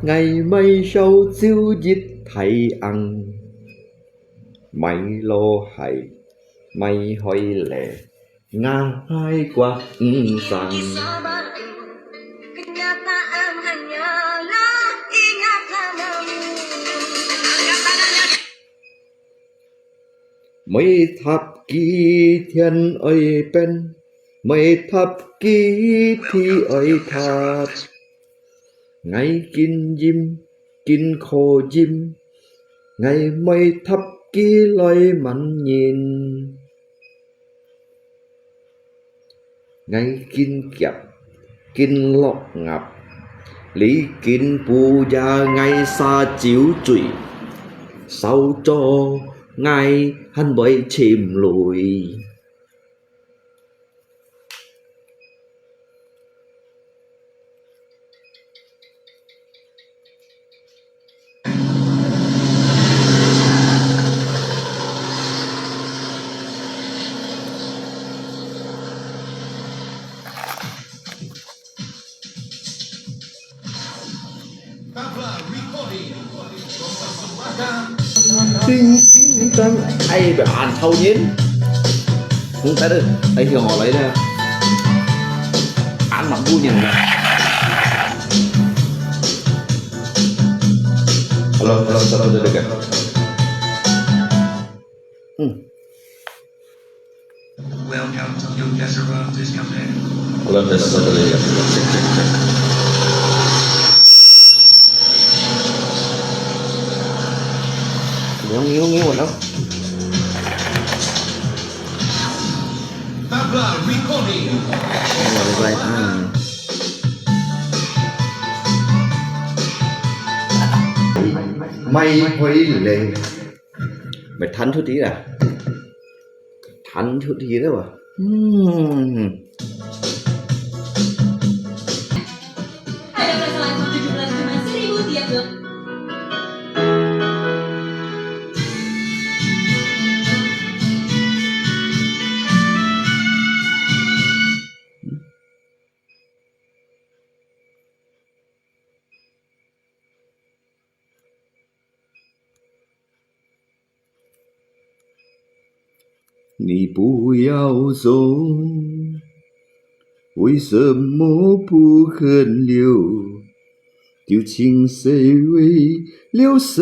，𠊎買燒酒一大罌，買羅鞋，買海螺。 𠊎還掛毋生。每搭幾天愛變，每搭幾天愛搭。𠊎緊飲，緊可飲，𠊎每搭幾來問人。 𠊎緊夾，緊落頷，你緊補也𠊎煞酒醉，愁做𠊎還會尋鐳。叮叮当，哎，别喊讨厌。嗯，但是，哎，挺好来的。俺蛮姑娘的。Hello，hello，hello，这个。嗯。 Welcome to New Desiree Discotheque. Hello, this is Anthony. Check, check, check. Ngiu, ngiu, ngiu, ano? Tabla Recording. Hello, right, ah. Mai poi le. Mày thắng chút đi à? Thắng chút đi đó à? Hmm. Ada perasaan tujuh belas cuma seribu tiap dua. Ni bu yao zong, 为什么不肯留？究竟谁为了什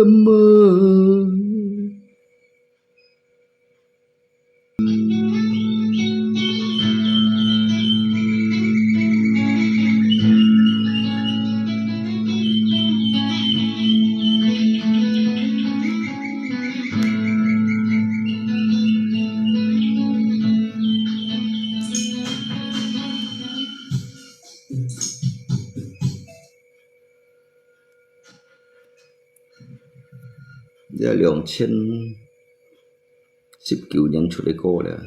么？ 這兩千十九年出个歌了。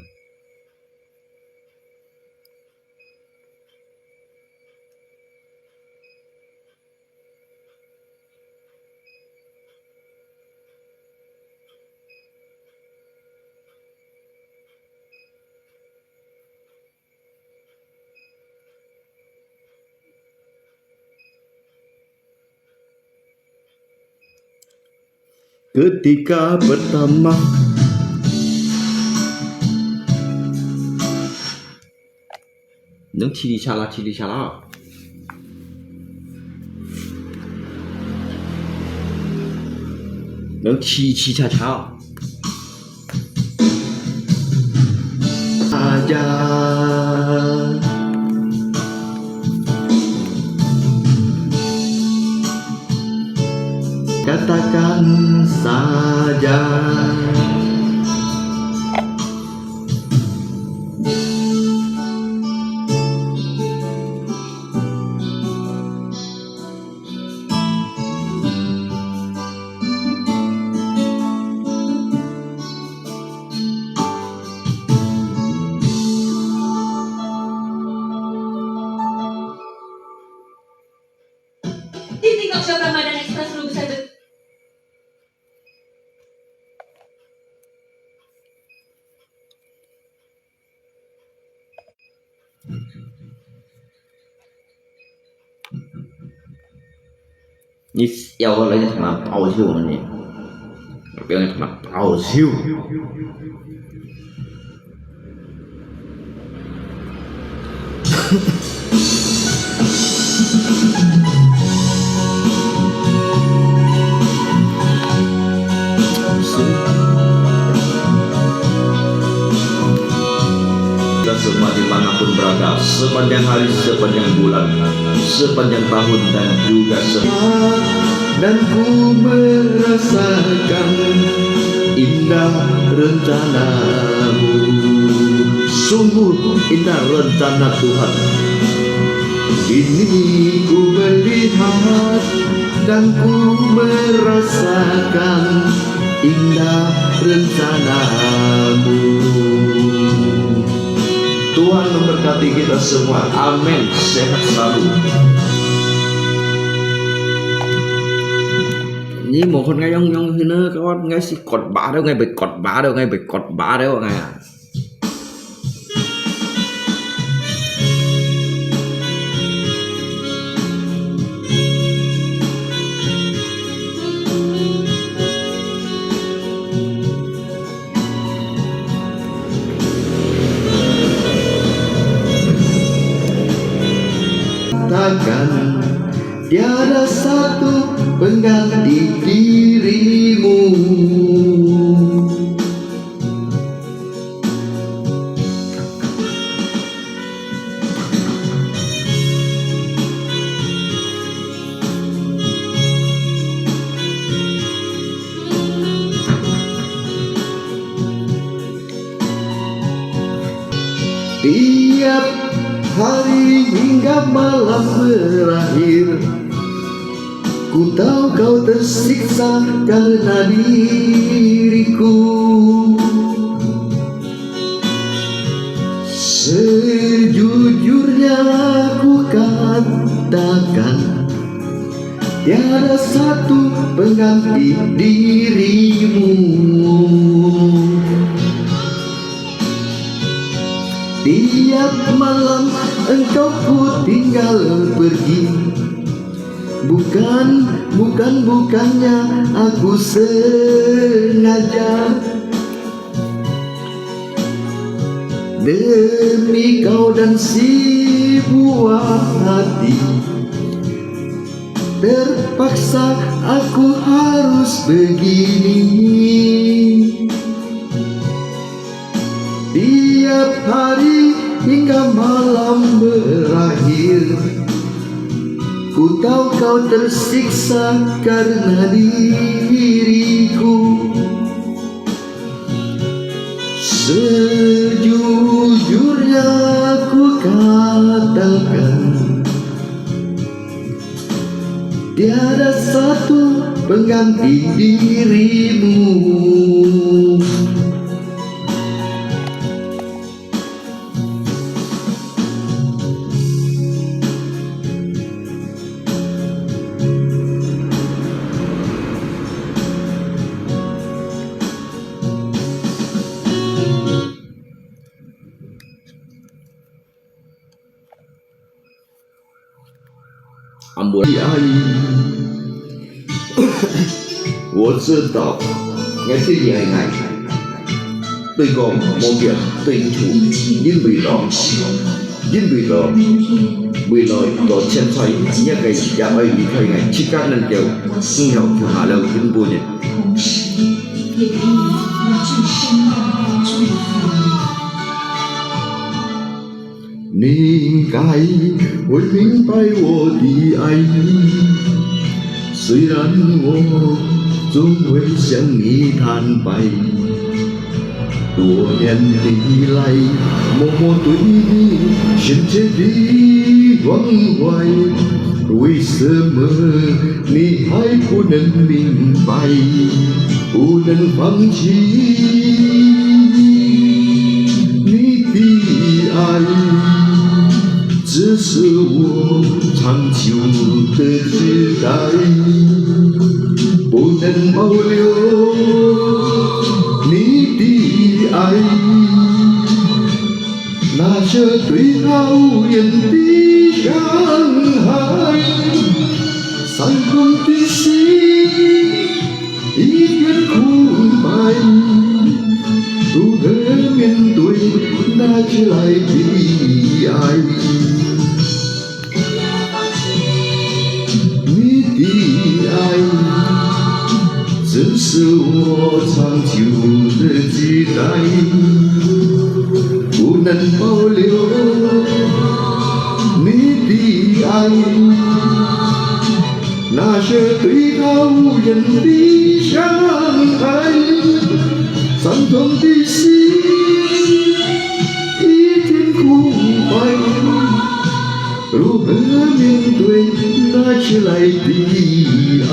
Ketika pertama. Nang chili chala, chili chala. Nang chi chi cha cha. Saja. Katakan saja. 你笑我来，你他妈爆笑呢！你不要你他妈爆笑！ Kita semua dimanapun berada, sepanjang hari, sepanjang bulan, sepanjang tahun, dan juga se- Dan ku merasakan indah rencanamu. Sungguh indah rencana Tuhan. Kini ku melihat dan ku merasakan indah rencanamu. Tuhan memberkati kita semua. Amin. Sehat selalu. Ni mohon ngai yong yong hina kawan ngai si kot ba do ngai be kot ba do ngai be kot ba do ngai. Tiada satu pengganti dirimu. Tiap hari hingga malam berakhir, ku tahu kau tersiksa karena diriku. Sejujurnya ku katakan, tiada satu pengganti dirimu. Tiap malam engkau ku tinggal pergi. Bukan, bukan, bukannya aku sengaja. Demi kau dan si buah hati, terpaksa aku harus begini. Tiap hari hingga malam berakhir, ku tahu kau tersiksa karena diriku. Sejujurnya ku katakan, tiada satu pengganti dirimu. 啊，無啦。我知道，𠊎知你愛𠊎。對講無必要對付，因為咯，因為咯，未來到現在，你个也愛離開𠊎，自家能夠，嗯，要去下了，根本呢。 你应该会明白我的爱，虽然我总会向你坦白。多年以来，默默对你深切的关怀，为什么 你还不能明白，不能放弃你的爱，这是我长久的期待，不能保留你的爱。 那些对桃园的伤害，伤痛的心一片空白，如何面对那迟来的爱？ 你的爱，这是我长久的期待，不能保留你的爱。那些对桃园的伤害，伤痛的心，一片空白。 如何面对那迟来的爱？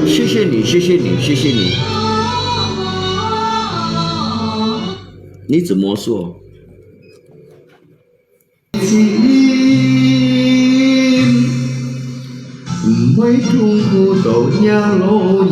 谢谢你，谢谢你，谢谢你。你怎么说？ 心，毋會痛苦到若老人。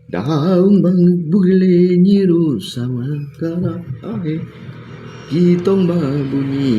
Daun bang bule nyiru sama kara ahe. Kitong babunyi.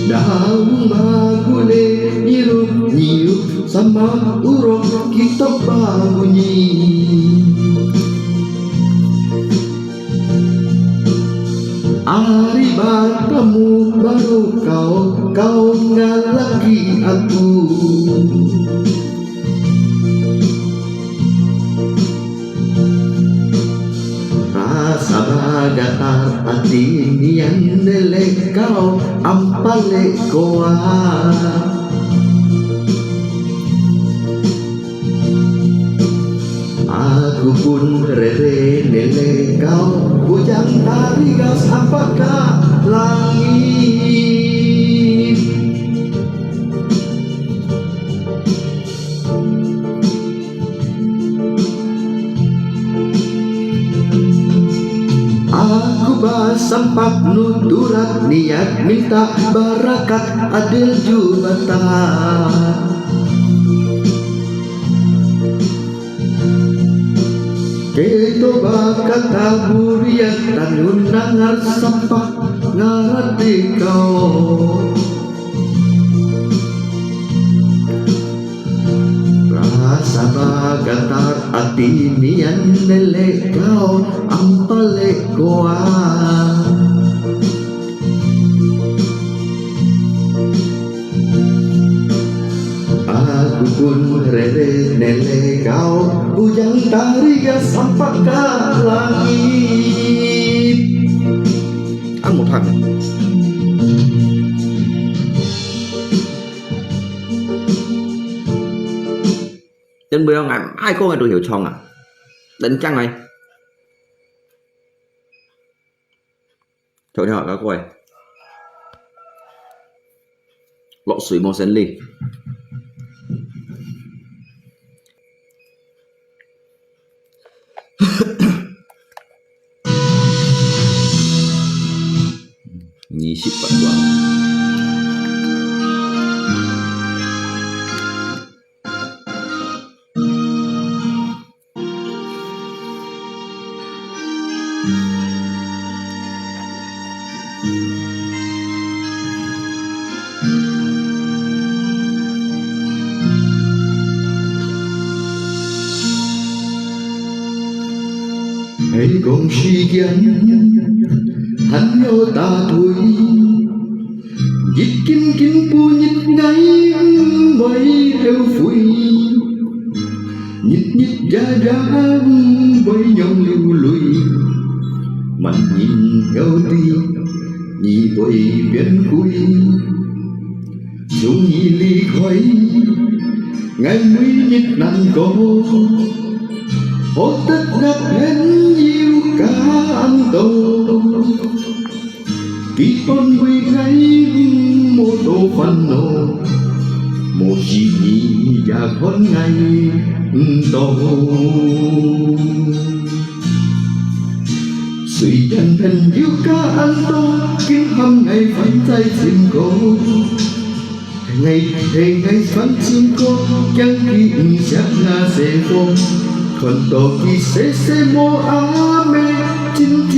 Daung bagule nyiruk-nyiruk sama urok kitok babunyi. Ari batamu baru kau, kau ngalaki aku. Rasa bagatar ati nian nelek kau ampalek koa. Aku pun rere nelek kau bujang tarigas ampaka langit. Aku basampak nuturat niat minta barakat adil jubata. Keto bakata buriat tanun nangar sampak ngarati kau. Rasa bagatar ati nian nelek kau ampalek koa. Aku pun rere nelek kau bujang tarigas ampaka langit. Ang mo thang. Dân bữa ngày ai có ngày tôi hiểu chong à. Đến chăng này. Thôi nha, các cô ơi. Lọ suối màu sen ly. 二十八萬。係講時間還有打退，一斤斤不日，𠊎毋會後悔。 日日夜夜毋會讓流淚，萬人有知，你會變鬼。從你離開，𠊎每日難過，好得那朋友感動。 佢安慰𠊎，毋好多煩惱，無時你也看𠊎毋到。雖然朋友較恁多，今喊𠊎還在尋過。 𠊎，係𠊎算清楚，驚佢毋惜那些貨，看到佢細細摸阿姆，真真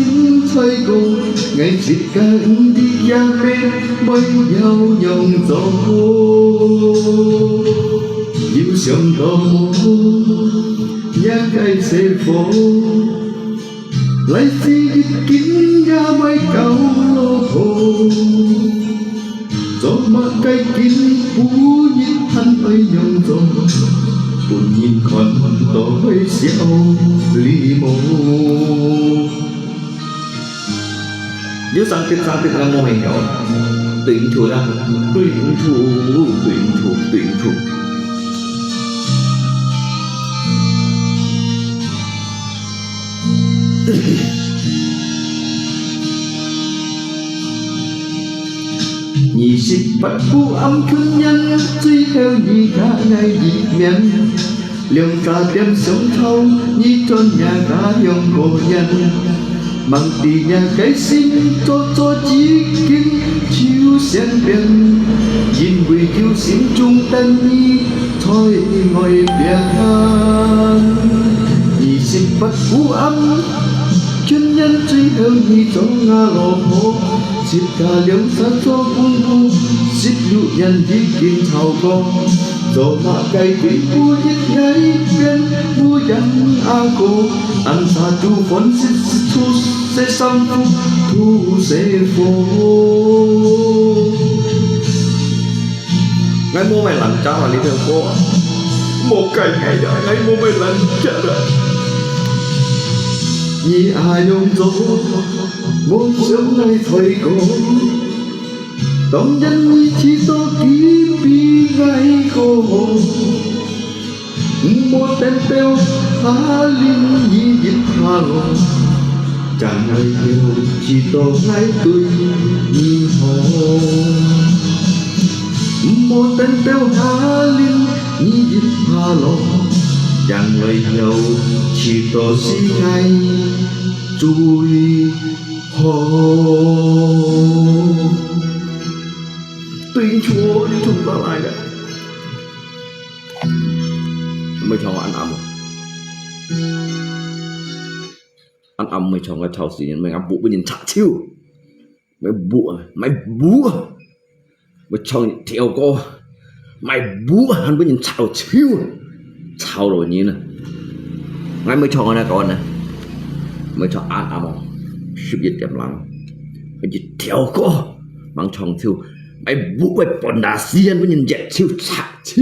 在講，𠊎自家毋知也咩會曉仰做。有想到無，也該細貨，來自一斤也會搞老婆。 做麼个今晡日還愛仰做，分人看到會笑你無？你上去，上去，那莫没有，對唔住啦，對唔住，對唔住，對唔住。 二十八苦暗，舊年最後你佮𠊎一面，兩家店相吵，你轉也佮兩個人。吂知也該心做做已經就先變，因為有心中等你 在外邊。二十八苦暗，舊年最後你做吾老婆，自家兩儕做公婆，十六年已經超過。做麼个今晡日𠊎變無影阿哥，恁早就分析出細衫褲，吐細貨。 𠊎無買爛渣啊，你聽過啊？莫怪𠊎呀，𠊎無買爛渣啊。你恁樣做，無想𠊎在講，當然你知道佢比𠊎好。 莫等到下輪你一下落，正來曉知道𠊎對你好。莫等到下輪你一下落，正來曉知道係𠊎最好。對錯，你從哪來的？ 毋會唱𠊎恁暗哦。恁暗毋會唱𠊎吵死人，毋會暗舞分人吵手。毋會舞啊，毋會舞啊。毋會唱條歌，毋會舞啊，還分人吵手，吵到人啊。𠊎毋會唱𠊎那個呢，毋會唱恁暗哦，十一點零，一條歌，吂唱手，毋會舞會半打死人，分人熱手，吵手。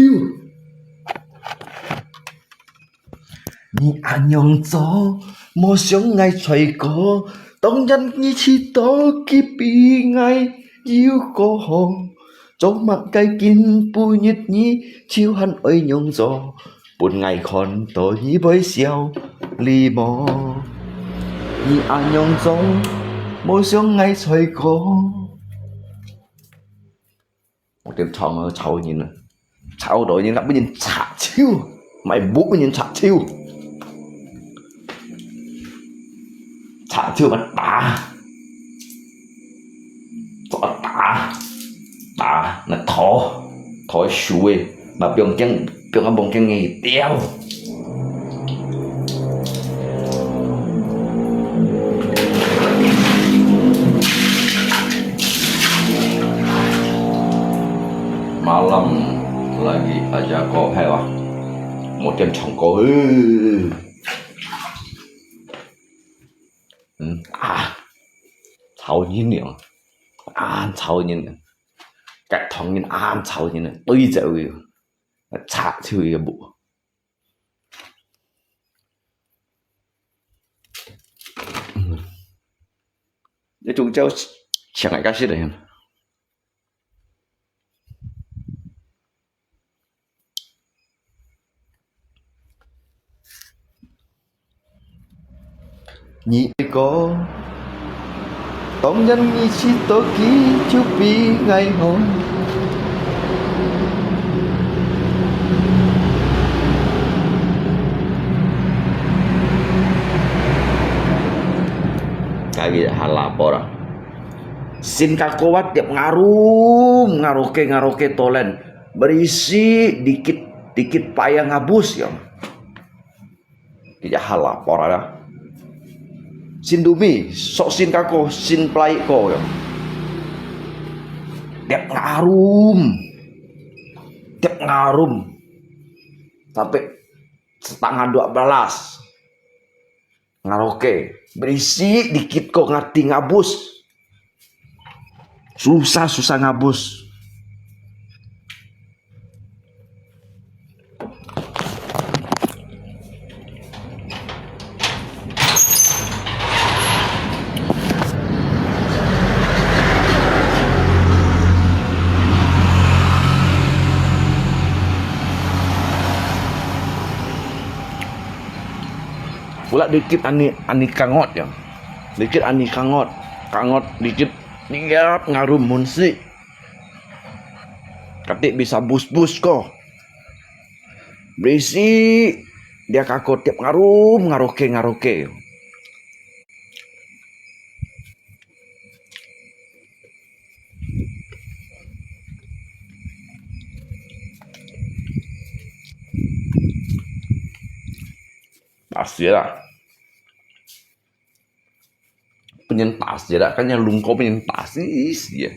你恁樣做，無想𠊎在過，當然你知道佢比𠊎又過好。做麼个今晡日你就還愛仰做，分𠊎看到你會笑你無？你恁樣做，無想𠊎在過。 莫等吵啊，吵人啊，吵到人啊，分人吵手，毋會舞分人吵手，吵手嘛打，做打，打，那拖，拖手个，嘛放驚，放啊放驚个掉。 Malam lagi aja kau hei lah. Mau tiêm chong kau hei. Hmm, ah. Chào nhìn nè. Ah, chào nhìn nè. Cái thằng nhìn ah, chào nhìn nè. Tôi giờ ui. Chả chịu ui bu. Nói chung cháu chẳng ngại các shit này. Nhị có tổng nhân nhị chi tổ ký chu pi ngày hôm. Kaya halapor. Sin kako wat tiap ngarum, ngaroke, ngaroke tolen. Berisi dikit, dikit payah ngabus ya. Tidak halapor ada. Sin Umi, sok sin kako, sin Plai ko yo. Tiap ngarum. Tiap ngarum. Sampai setengah dua belas. Ngaroke. Berisik dikit ko ngati ngabus. Susah-susah ngabus. Pula dikit ani, ani kangot ya. Dikit ani kangot. Kangot dikit. Liap ngarum munsi. Kati bisa bus-bus ko. Berisik. Dia kako tiap ngarum, ngaroke, ngaroke. Pas ya lah. 分人打死了，看见龙哥被人打死死啊。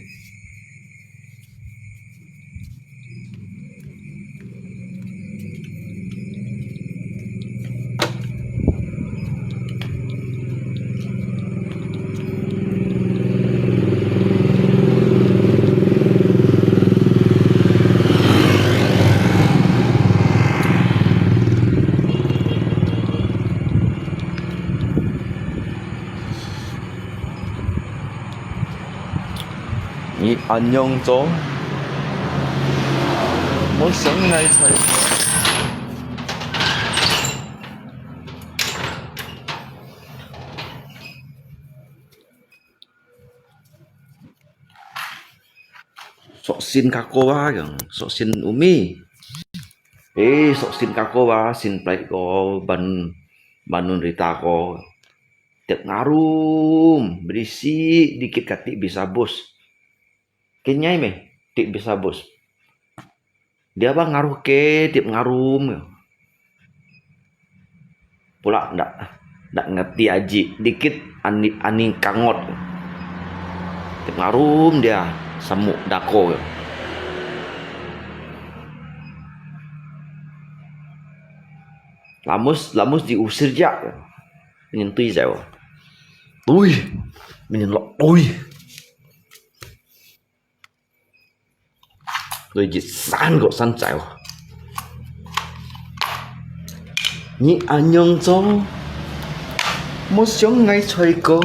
你恁樣做，我想愛在。Sok sin kako ba, yang sok sin Umi. Eh, sok sin kako ba, sin Plai ko, ban, banun rita ko. Tiap ngarum, berisik dikit kati bisa bus. Kenyai meh, ti bisa bus. Dia ba ngaroke, tiap ngarum. Pula ndak, ndak ngerti aji, dikit ani, ani kangot. Tiap ngarum dia, samuk dako. Lamus, lamus diusir ja. Minyin tui zai. Tui. Minyin lok tui. Tui jit san kok san zai. 你恁樣做，我想愛再過。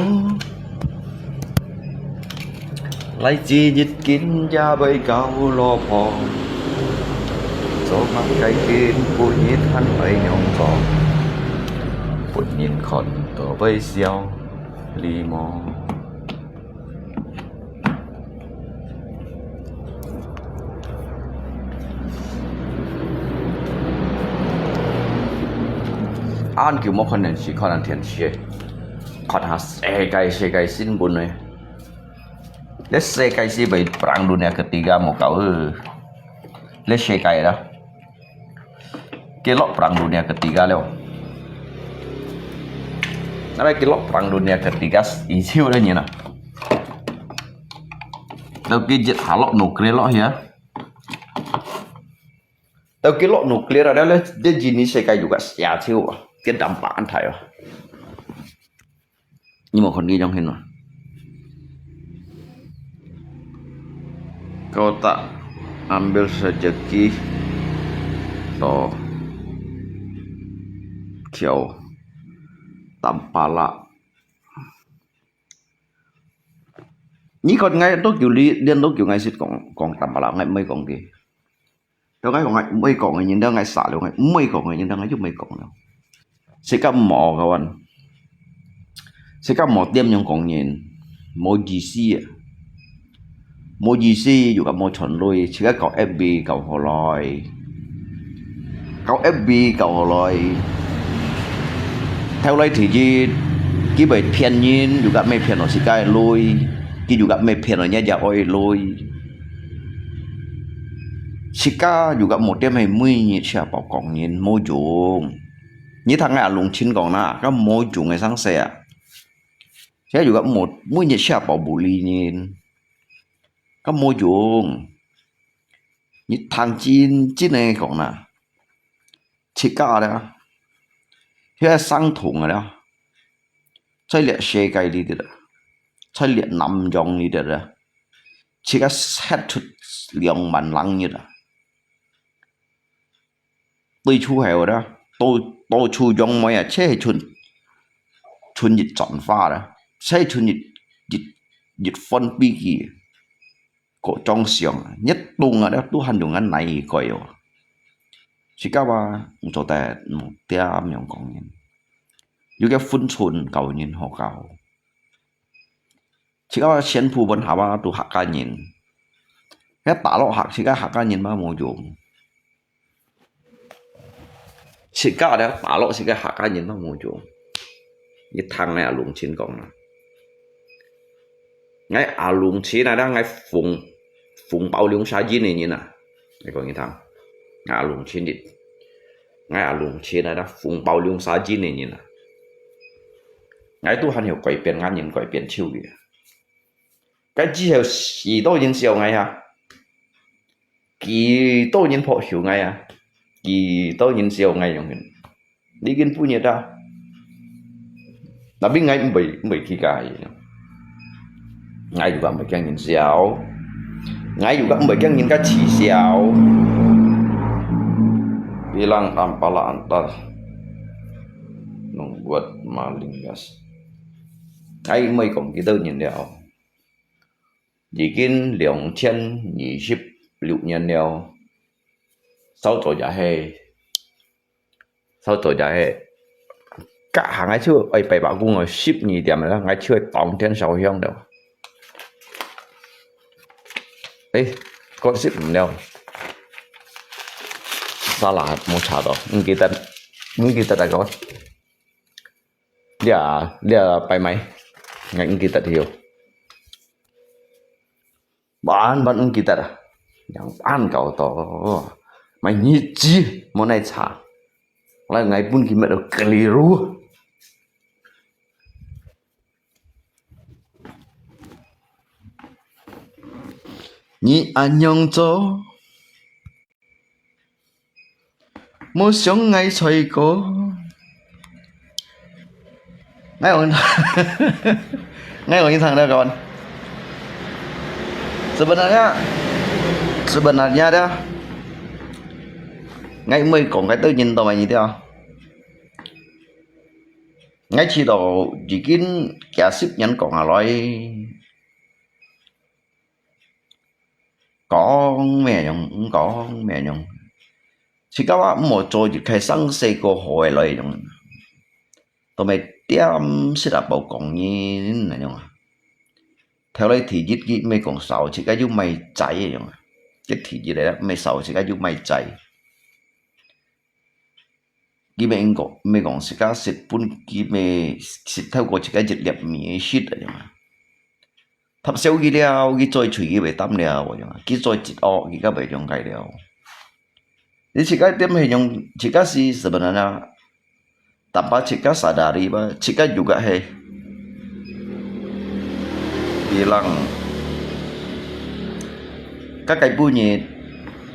來自日今也未夠老婆，做麼个今晡日還愛樣做？分人看到會笑，你無？ 恁久無看電視，看下電視，看下世界，世界新聞呢。這世界是被perang dunia ketiga無搞呃，這世界啦。 Kelok perang dunia ketiga liao. Nara kelok perang dunia ketiga, ichiu le nyen ah. Tau ki jet halok nuklir lo ya. Tau kelok nuklir ada le, de jini sekai juga sia chiu. Ke dampak antai ah. 你無看見樣形啊？Kau tak ambil sajaki to kiau tampala. 你看𠊎多久，你，你多久𠊎識講，講tampala，𠊎毋會講个。 Tau𠊎講，𠊎毋會講个人，tau𠊎殺了，𠊎毋會講个人，tau𠊎就毋會講了。Sikap無kawan。Sikap無點樣講人，無意思啊。無意思又甲無傳來，自家搞F B搞好來。搞F B搞好來。頭來第一，佢會騙人，又甲毋係騙了自家个鐳，佢又甲毋係騙了人家个鐳。 自家又甲無點係每日食飽講人無用。你聽𠊎阿龍親講啦，甲無用个生事啊。自家又个無，每日食飽無利人，該無用。你聽真真个講啦，自家咧，這个傷痛个咧，在這世界裡底啦，在這南洋裡底啦，自家殺出兩萬零日啊！ 對出口啦，到，到處用妹啊，就係賰，賰一棧花啦，就係賰一，一，一份飛機，各種相啊，一棟啊，都還用恁泥蓋哦。自家話，毋做得，毋點樣講人，有个分寸教人好教。 自家先普分下啊，都客家人。該大陸客，自家客家人嘛無用。自家咧，大陸自家客家人嘛無用。你聽𠊎阿龍親講啦。𠊎阿龍親啊，𠊎紅，紅包兩儕人个人啊。𠊎講你聽，𠊎阿龍親你，𠊎阿龍親啊，紅包兩儕人个人啊。𠊎都還曉改變，𠊎人改變手个。該之後幾多人笑𠊎啊？幾多人拍手𠊎啊？幾多人笑𠊎樣形？你緊分日啊！Tapi𠊎毋會，毋會去介意。 𠊎又个毋會驚人笑，𠊎又个毋會驚人家恥笑。Bilang ampala antar nung buat malingas。𠊎毋會講幾多年了，已經兩千二十六年了，少做也係 少做就係，隔下𠊎就愛拜拜公哦，十二點了，𠊎就愛當天燒香了。誒，過十五了。Salah，無查到，毋記得，毋記得大哥。這，這拜拜，𠊎毋記得了。 Ban ban ang kita dah. Yang ban kau to. Mai ni ji mo nai cha. Lai ngai pun ki met keliru. Ni anyong cho. 無想𠊎衰過。𠊎講，𠊎講你聽了，kawan。Sebenarnya, sebenarnya dah，𠊎毋會講該兜人到哪裡了。𠊎知道已經幾十年講下來， 講咩用，毋講咩用。自家話毋好做一個生死過好个來用，都毋係點食啊，包講人那種啊。頭來第一佢毋係講愁，自家又毋係災个用啊。這第一來啦，毋係愁，自家又毋係災。 佢毋係講，毋係講自家食本，佢毋係食透過自家一粒米个食啊，樣啊。搭燒佢了，佢嘴喙佢會擔了，樣啊。佢嘴一惡，佢个會用个了。你自家點係用，自家是sebenarnya，tanpa自家sadari吧，自家juga係。Bilang，該該本日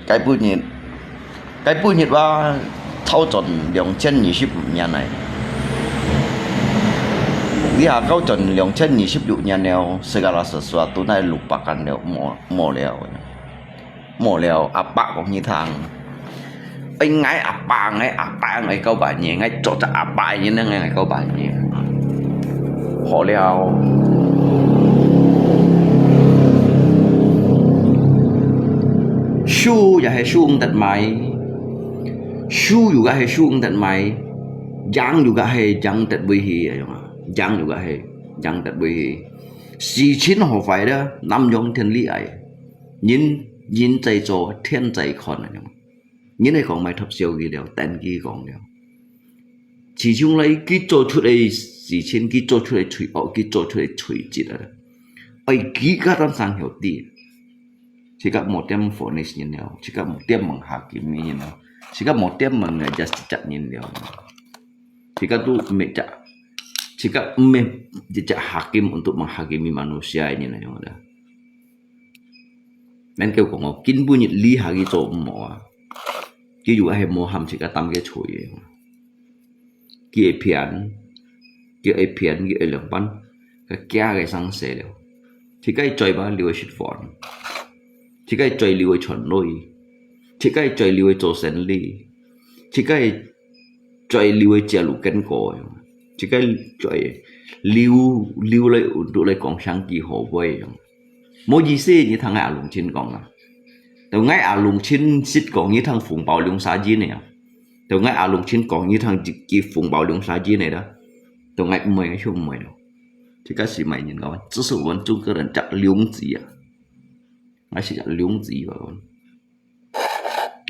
該本日，該本日哇，超轉兩千二十五年來。這下到轉兩千二十六年了，segala sesuatu都來lupakan了，無，無了，無了。阿爸講你聽，哎，𠊎阿爸，𠊎阿爸，𠊎九八年，𠊎做隻阿爸，你能𠊎九八年。 好了。輸也係輸毋得買，輸又个係輸毋得買，贏又个係贏得會去，樣啊，贏又个係贏得會去。事情好壞咧，南洋天理哀，人，人在做，天在看啊，樣。 人係講買讀小佢了，等佢講了。始終來，佢做出个事情，佢做出个罪惡，佢做出个罪質啊，愛佢家當生曉知。自家莫點vonis人了，自家莫點問下佢人了，自家莫點問个just責人了。自家都毋係隻，自家毋係一隻hakim untuk menghakimi manusia个人來樣个。咱叫講哦，今晡日你下去做毋好啊，佢又係無含自家擔个罪个。佢會騙，佢會騙，佢會兩半，佢驚个生死了。自家个嘴巴留个食飯，自家个嘴留个存鐳，自家个嘴留个做生理，自家个嘴留个食路經過，自家个嘴留，留來，留來講生幾好話樣。無意思，你聽𠊎阿龍親講啊。到𠊎阿龍親識講，你聽紅包兩儕銀个啊。到𠊎阿龍親講，你聽一支紅包兩儕銀个啦。到𠊎毋會，就毋會咯。這个是麼人講？這是我們中國人隻良知啊。𠊎係隻良知啊。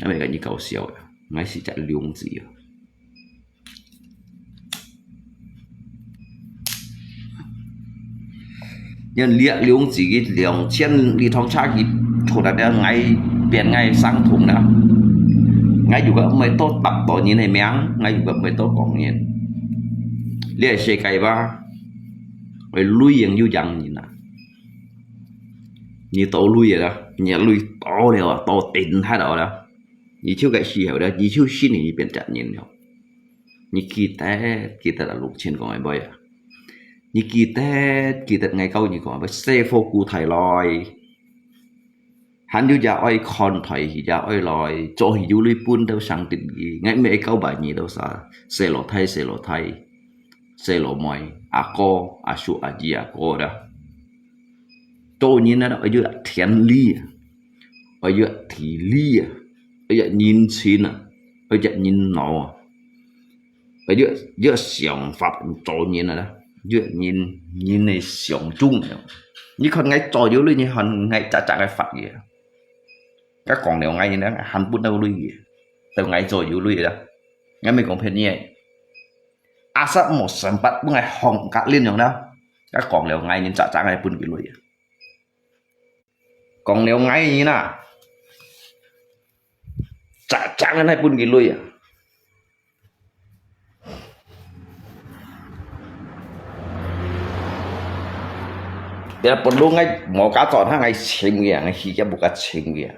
𠊎毋係講你搞笑啊，𠊎係隻良知啊。因為這良知佢兩千里趟車佢出來了，𠊎變𠊎生痛啦。𠊎又个毋係多答到人个名，𠊎又个毋係多講人。這个世界吧，會累人又贏人啊。 你多鐳个啦，你个鐳多了啊，多頂忒了啦。你就該時候了，你就信你變隻人了。你記得，記得啊，六千講个話啊。你記得，記得𠊎教你講个話，細火顧大來。還有隻愛看待，佢隻愛來，做佢有鐳分到上帝个。𠊎毋係教白你到啥，細老弟，細老弟，細老妹，阿哥，阿叔，阿姨，阿哥啦。 做人啊，愛有天理啊，愛有地理啊，愛有人情啊，愛有人腦啊，愛有，有想法做人啊，有人，人个想法。你看𠊎做有鐳，你看𠊎隻隻个發个。該講了𠊎呢，還分到鐳个，到𠊎做有鐳啦。𠊎毋係講騙你个。Asal無sempat分𠊎放隔離樣啦。該講了𠊎呢，隻隻个分佢鐳啊。 講了𠊎呢啦，隻隻个來分佢鐳啊。Ya，本來𠊎無加做，他𠊎請个，𠊎時間無加請个，𠊎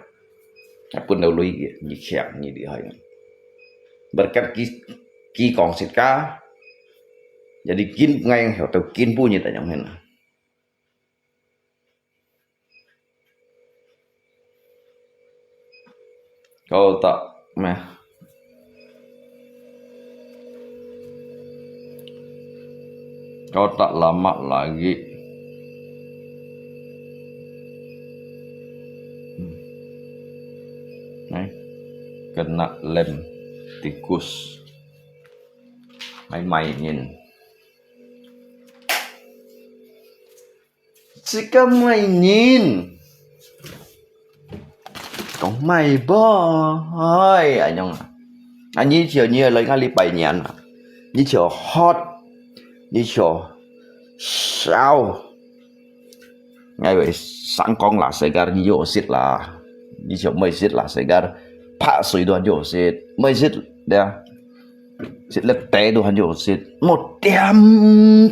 分到鐳个，你強，你厲害。Berkat佢，佢講實个，jadi今𠊎曉得今晡日點樣形啊。 Kau tak meh. Kau tak lama lagi. Hmm. Eh, kena lem tikus. Mai-mai ngin. 這个麼人，講麼个，哎，恁樣啊。啊，你就，你來𠊎這擺年啊，你就喝，你就燒。𠊎會生講啦，世界你有食啦，你就毋會食啦，世界拍水都有食，毋會食，對啊。 食了茶都還有食，無點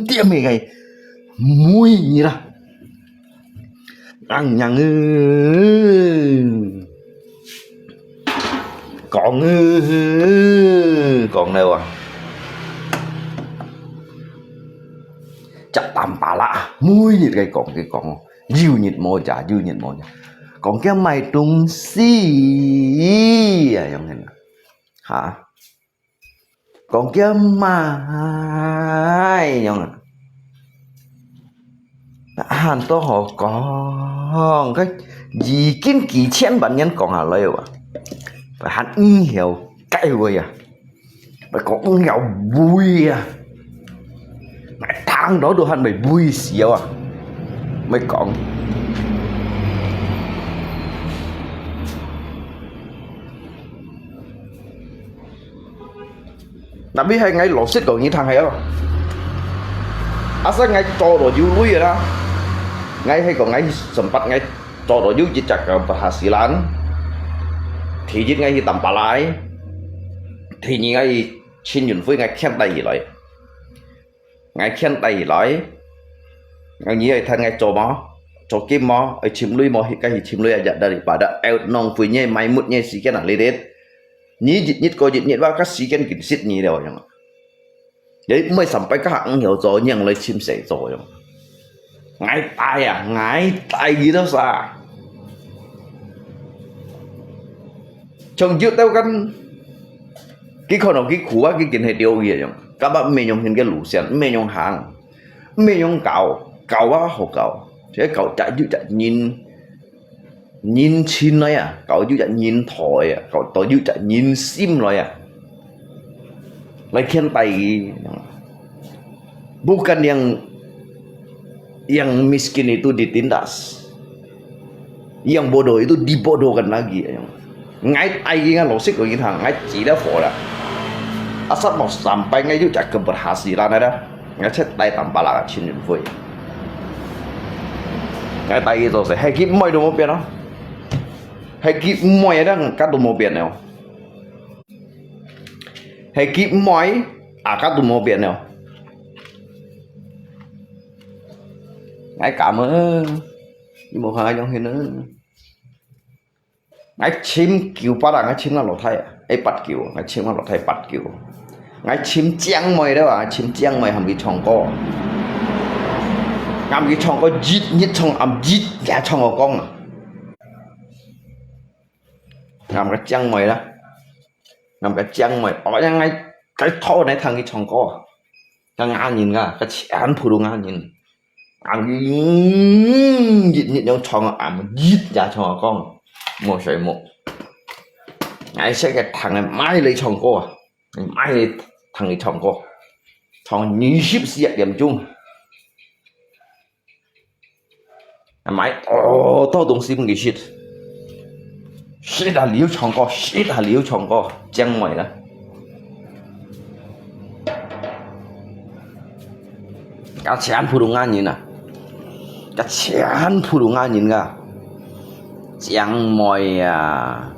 點个个，每日啦。硬硬个，講个，講了啊。隻淡巴拉，每日个講，个講，有日無夜，有日無夜。講佢買東西啊，樣个啦。哈？ 講佢買樣啊，還都好講，佢已經幾千萬年講下來哇，還毋曉解圍啊，還講毋曉圍啊，聽到都還未圍死啊，毋講。 Tapi係𠊎老實講，你聽係咯。Asal𠊎做到有鐳个啦，𠊎係講𠊎sempat𠊎做到有一隻个berhasilan。第一𠊎去Tampalai，第二𠊎去青雲會，𠊎欠帶起來。，𠊎牽帶來，𠊎你愛聽𠊎做麼？做金麼？愛尋鐳麼？該係尋鐳啊，日日禮拜日，愛浪費你賣物你時間啊，你哋。你日日過日日，哇，該時間緊食你了樣。你毋會三擺加五曉做，你樣來尋事做樣。 𠊎帶啊，𠊎帶佢兜啥？從有兜間，佢看到佢苦啊，佢緊係了解樣。今日毋係用佢个路線，毋係用行，毋係用教，教啊好教，只教只有隻人，人情來啊，教有隻人頭啊，教到有隻人心來啊。 來牽帶佢。Bukan yang yang miskin itu ditindas, yang bodoh itu dibodohkan lagi. Yang ngai tai ngai losik ko kita ngai cila fola. Asal mau sampai ngai juga keberhasilan ada. Ngai cek tai tambah lah chin yun fui. Ngai tai itu se, heki moi do mo pian lo. Heki moi ada ngai kadu mo pian lo. Heki moi, aka tu mo pian neo. Ngai kam ơ, ni mo khang ngai yong hin ơ. Ngai chim kiu pat à, ngai chim ngai lo thai à. Ê pat kiu, ngai chim ngai lo thai pat kiu. Ngai chim chiang moi đó à, chim chiang moi hàm ki chong ko. Ngam ki chong ko jit, nyit chong am jit, ya chong ko kong à. Ngam ka chiang moi đó. Ngam ka chiang moi. Ơ, yang ngai, cái thô này thằng ki chong ko. Ka nga nhìn ka, ka chian phu du nga nhìn. Ang yi, yi, yi, yong chong, am, yi, ya chong, kong. Mo sai mo. Ngai sai ka thang, mai le chong ko. Mai le thang ki chong ko. Chong ni sip siap diam chung. Mai, ô, tô dong sip ngi sip. Sip a liu chong ko, sip a liu chong ko. Chiang moi la. Ka chian phu du nga nhìn à. Ka chian phu du nga nhìn ka. Chiang moi à.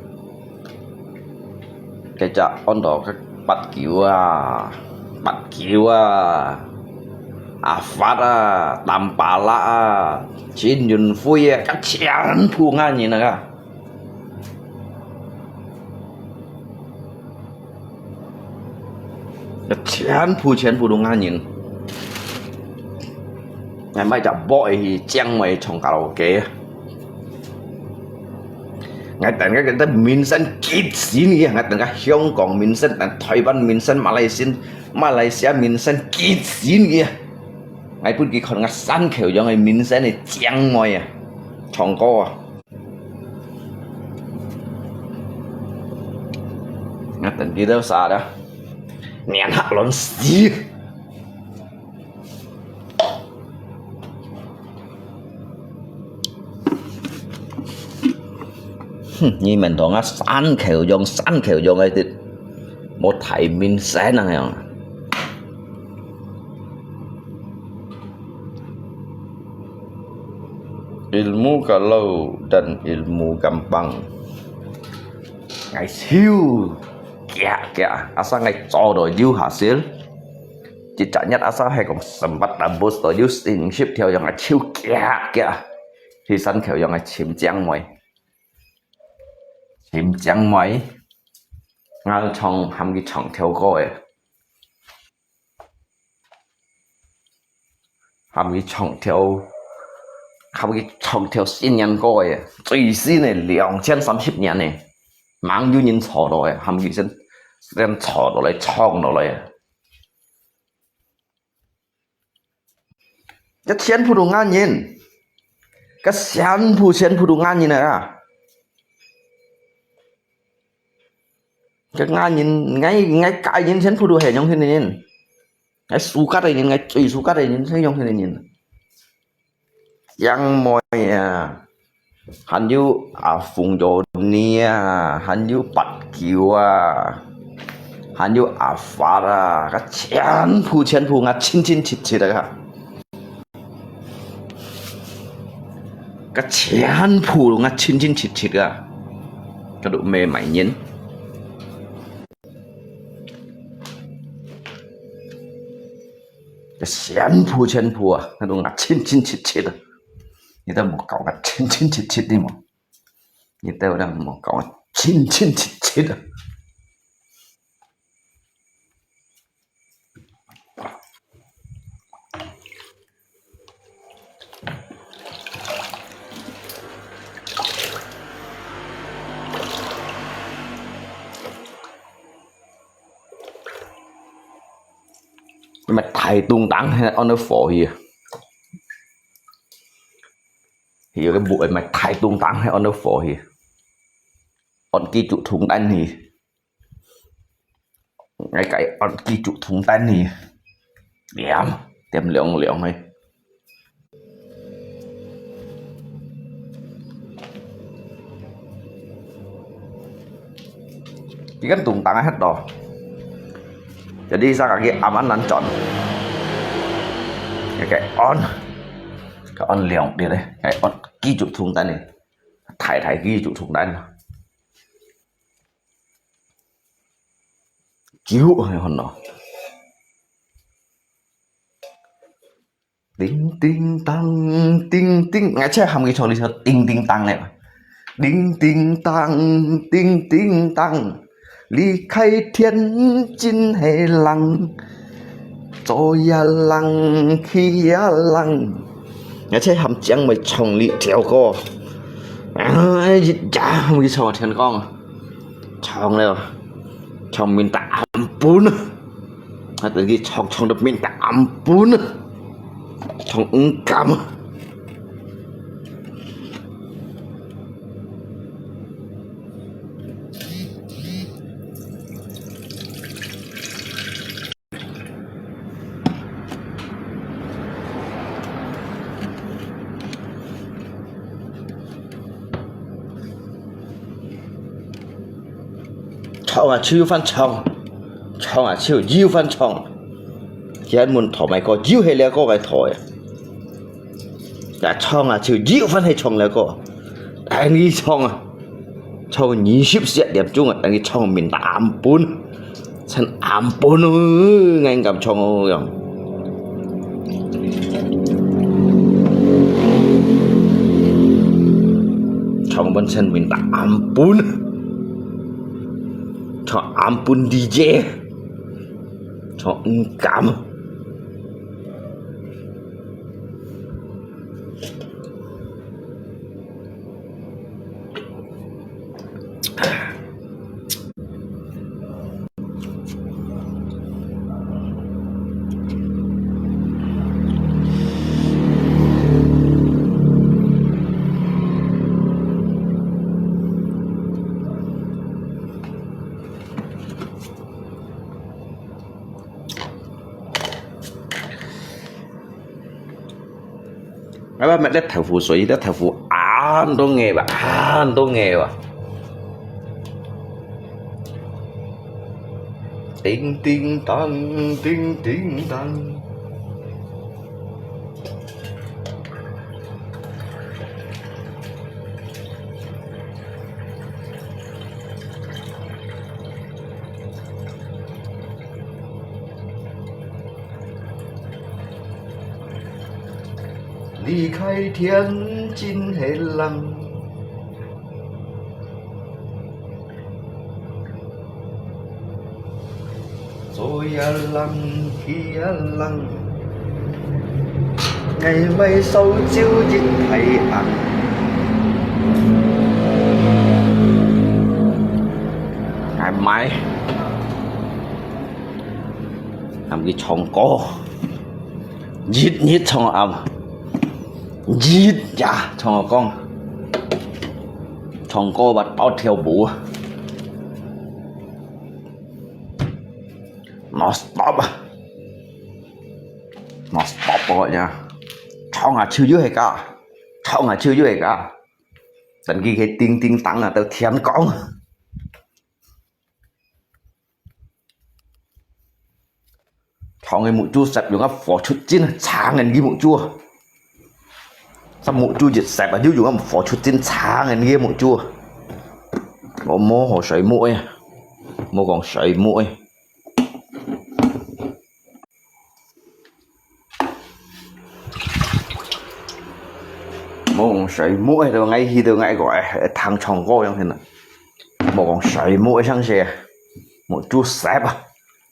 Cái chả ôn đồ cái bát kiu à. Bát kiu à. À, phát à. Tam pa la à. Chín yun phui à. Ka chian phu nga nhìn à ka. Ka chian phu, chian phu du nga nhìn. Ngai mai chak bok hi chiang moi chong karaoke. Ngai tan ka, ka ta min san kit sin ya, ngai tan ka Hong Kong min san, tan Taiwan min san, Malaysia, Malaysia min san kit sin ya. Ngai pun ki khon ngai san kheu yong ngai min san ni chiang moi ya. Chong ko à. Ngat tan ki dau sa da. Nian hak lon si. Hm, ni men dong a san kheu yong, san kheu yong ai tit. Mo thai min sen ang yong. Ilmu kalau dan ilmu gampang. Ngai siu kia kia, asa ngai cho do yu hasil. Chỉ chả nhất asa hai kong sempat tabus do yu sin ship theo yang ngai siu kia kia. Hi san kheu yang ngai chim chiang moi. Chim chiang moi. Ngal chong ham ki chong theo ko e. Ham ki chong theo, ham ki chong theo sin yan ko e, zui sin e, 兩千三十年呢，吂有人坐到e，ham ki先，先坐到來，唱到來。這全部都恁樣，這全部全部都恁樣啊！ Ka nga nhìn, ngai, ngai ka nhìn sen phu du he yong hin nhìn. Ngai suka ta nhìn, ngai chui suka ta nhìn sen yong hin nhìn. Yang moi à. Hàn yu à phung yo ni à, hàn yu bát kiu à. Hàn yu à phạt à, ka chén phu chén phu nga chin chin chit chit à ka. Ka chén phu nga chin chin chit chit ka. Ka du me mai nyin. Ka 全部全部啊，該種啊，清清切切啊，你都莫搞啊，清清切切的嘛，你都莫搞啊，清清切切啊。Mẹt thái tung tăng hay on the floor here. Here cái bụi mẹt thái tung tăng hay on the floor here. On ký chủ thùng đen here. Ngay cái on ký chủ thùng đen here. Điểm, điểm liang liang here. Cái căn tung tăng hết đó. Jadi sa kaki aman nan chọn. Cái cái on. Cái on liang đi đấy. Cái on ký chủ thùng đen đi. Thái thái ký chủ thùng đen. Chiếu hay hơn đó. Ting ting tang, ting ting. Ngay chắc hàm cái trò đi sao ting ting tang này. Ting ting tang, ting ting tang. Lý khai thiên chính hệ lăng. Cho ya lăng, khi ya lăng. Ngay chắc hàm chăng mày chồng lý theo cô. Ai, ya hàm cái trò thiên công. Chồng leo. Chồng mình ta ám bún. Hãy tự ghi chồng, chồng được mình ta ám bún. Chồng ứng cảm. Chong à, chiu phan chong. Chong à, chiu yiu phan chong. Yan mun thò mai ko, yiu he lia ko gai thò ya. Ya chong à, chiu yiu phan he chong lia ko. Ai ni chong à. Chong ni sip siat diam chung à, ai ni chong min ta am pun. San am pun ư, ngai ngam chong ư yong. Chong bun san min ta am pun. Cho ampun D J. Cho engkam. Apa mat lihat tofu, sui lihat tofu, an dong nge ba, an dong nge ba. Ting ting tang, ting ting tang. 離開天盡係冷。 左也冷，右也冷，𠊎買燒酒一大罌。𠊎買，喊佢唱歌，日日唱暗，日夜唱歌，唱歌乜包跳舞啊！ Non stop啊，non stop啊，呀，唱啊，唱又係假，唱啊，唱又係假，等佢个叮叮當啊，到天光。唱个目珠實用啊，火出精，撐人个目珠啊。 Sa muk chu jit sep aju ju ngam fo chu tin chang en ye muk chu. Mo mo ho shoi muk e. Mo kong shoi muk e. 無講睡目，到𠊎去到𠊎講，哎，聽唱歌樣形啊。無講睡目个聲勢，目珠澀啊，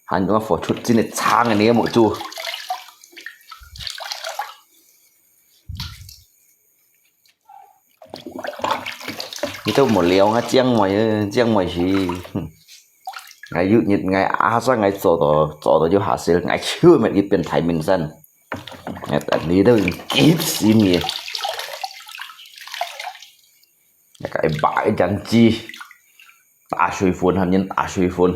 還有火出真个長个你个目珠。你都無聊啊，靚妹，靚妹是，哼。𠊎有日，𠊎阿叔，𠊎做到，做到有下世，𠊎就搣一片大明星。𠊎，你都急死你。那个一把一张机，打水分，喊人打水分。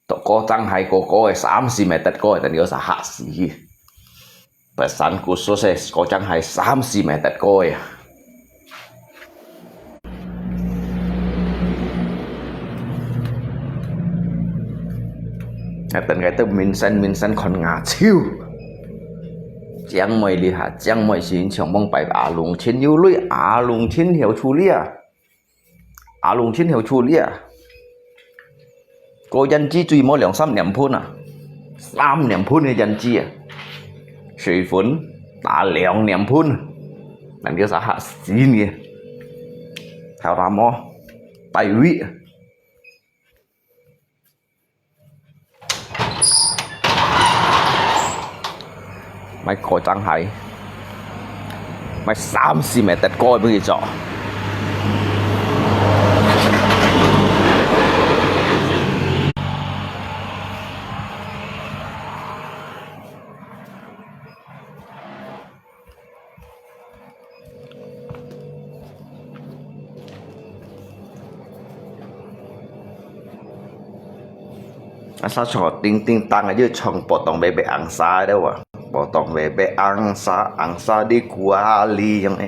到高张还高高个，三四米得高个，等于是吓死去。在山谷说是高张还三四米得高个。 啊，等个都明星明星看牙超。靚妹哩哈，靚妹先上網擺阿龍千有鐳，阿龍千曉處理啊，阿龍千曉處理啊。个胭脂最無兩三年盆啊，三年盆个胭脂啊，水粉打兩年盆，恁樣就嚇死你。頭那毛帶位。 買高踭鞋，買三四米得高个分佢著。 啊，啥唱叮叮當啊，就唱波當微微紅沙个哇，波當微微紅沙，紅沙的古啊里樣个。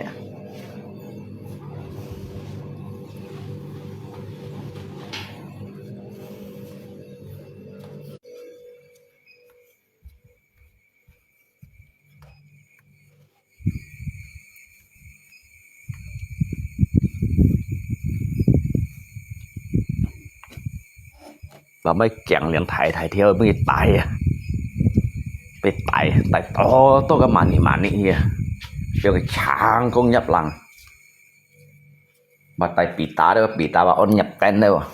把麼鏡連大大條，分佢戴啊，分戴戴到到个慢呢慢呢去啊，叫佢強光入冷。 嘛戴鼻打了，鼻打嘛安入燈了。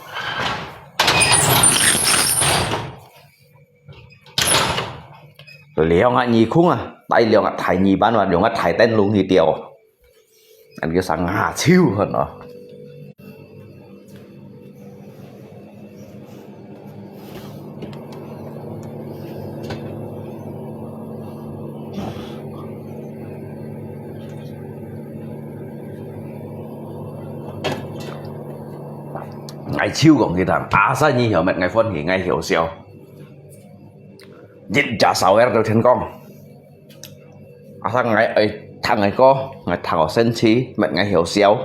兩個耳空啊，戴兩個大耳環嘛，兩個大燈籠去吊。恁樣生牙超很哦。 𠊎就講佢聽，阿三你曉乜，𠊎歡喜，𠊎曉笑。一隻手个到天光。阿三𠊎愛聽个歌，𠊎聽好生趣，乜𠊎曉笑。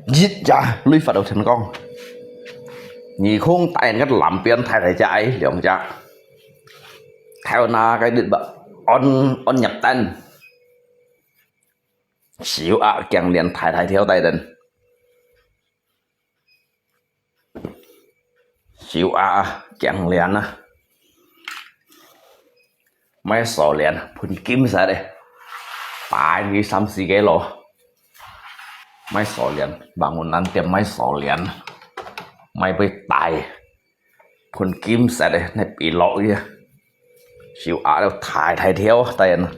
一隻雷發到天光。耳空戴个藍邊大大隻，兩隻。 頭那个日吧，安安入燈。手啊，頸鏈大大條戴等。手啊，頸鏈啊，買鎖鏈，分金色个，擺佢三四個咯。買鎖鏈，網路難店買鎖鏈，買杯帶。 分金色个，那比落去啊。手啊，了大大條，戴等啊。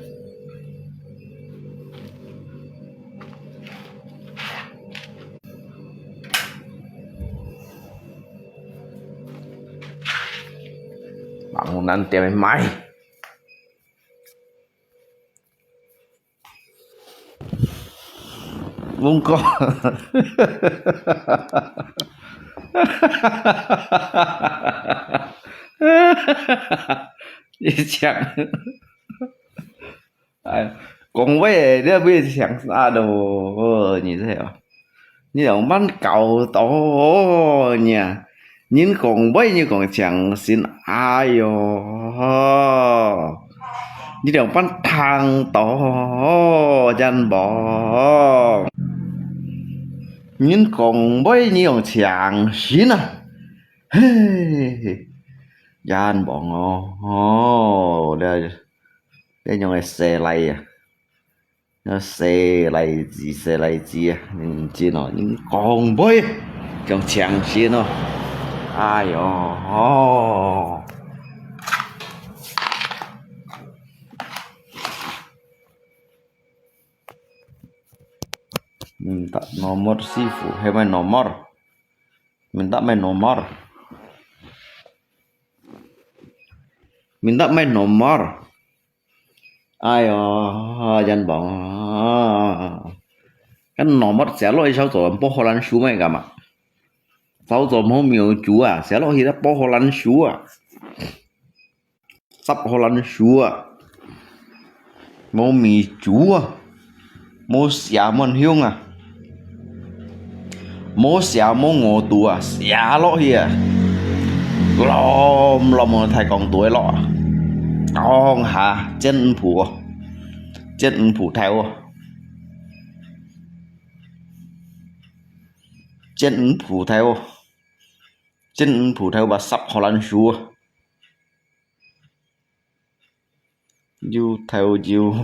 網路難店買。 問過。你講，哎，講話你也不會想啥咯，你這哦。 你仰般搞到哦，你啊，人講話你講強心，哎喲，你仰般聽到哦，真無？人講話你用強心啊，嘿，真無哦，哦，了。這樣个細倈啊，細倈子，細倈子啊，認真哦，恁講話，講誠實哦。哎喲，哦。Minta nomor 師傅，係咪 nomor？Minta 咪 nomor？Minta 咪 nomor？哎喲，Yan Bong，該 nomor 寫落去，小組報荷蘭書咩幹嘛？小組無名主啊，寫落去个報荷蘭書啊，集荷蘭書啊，無名主啊，無寫滿香啊。 無寫無額度啊，寫落去啊，摝摝个大講對落啊，講下剪五步哦，剪五步頭哦，剪五步頭哦，剪五步頭吧，十荷蘭書啊。 又頭又尾。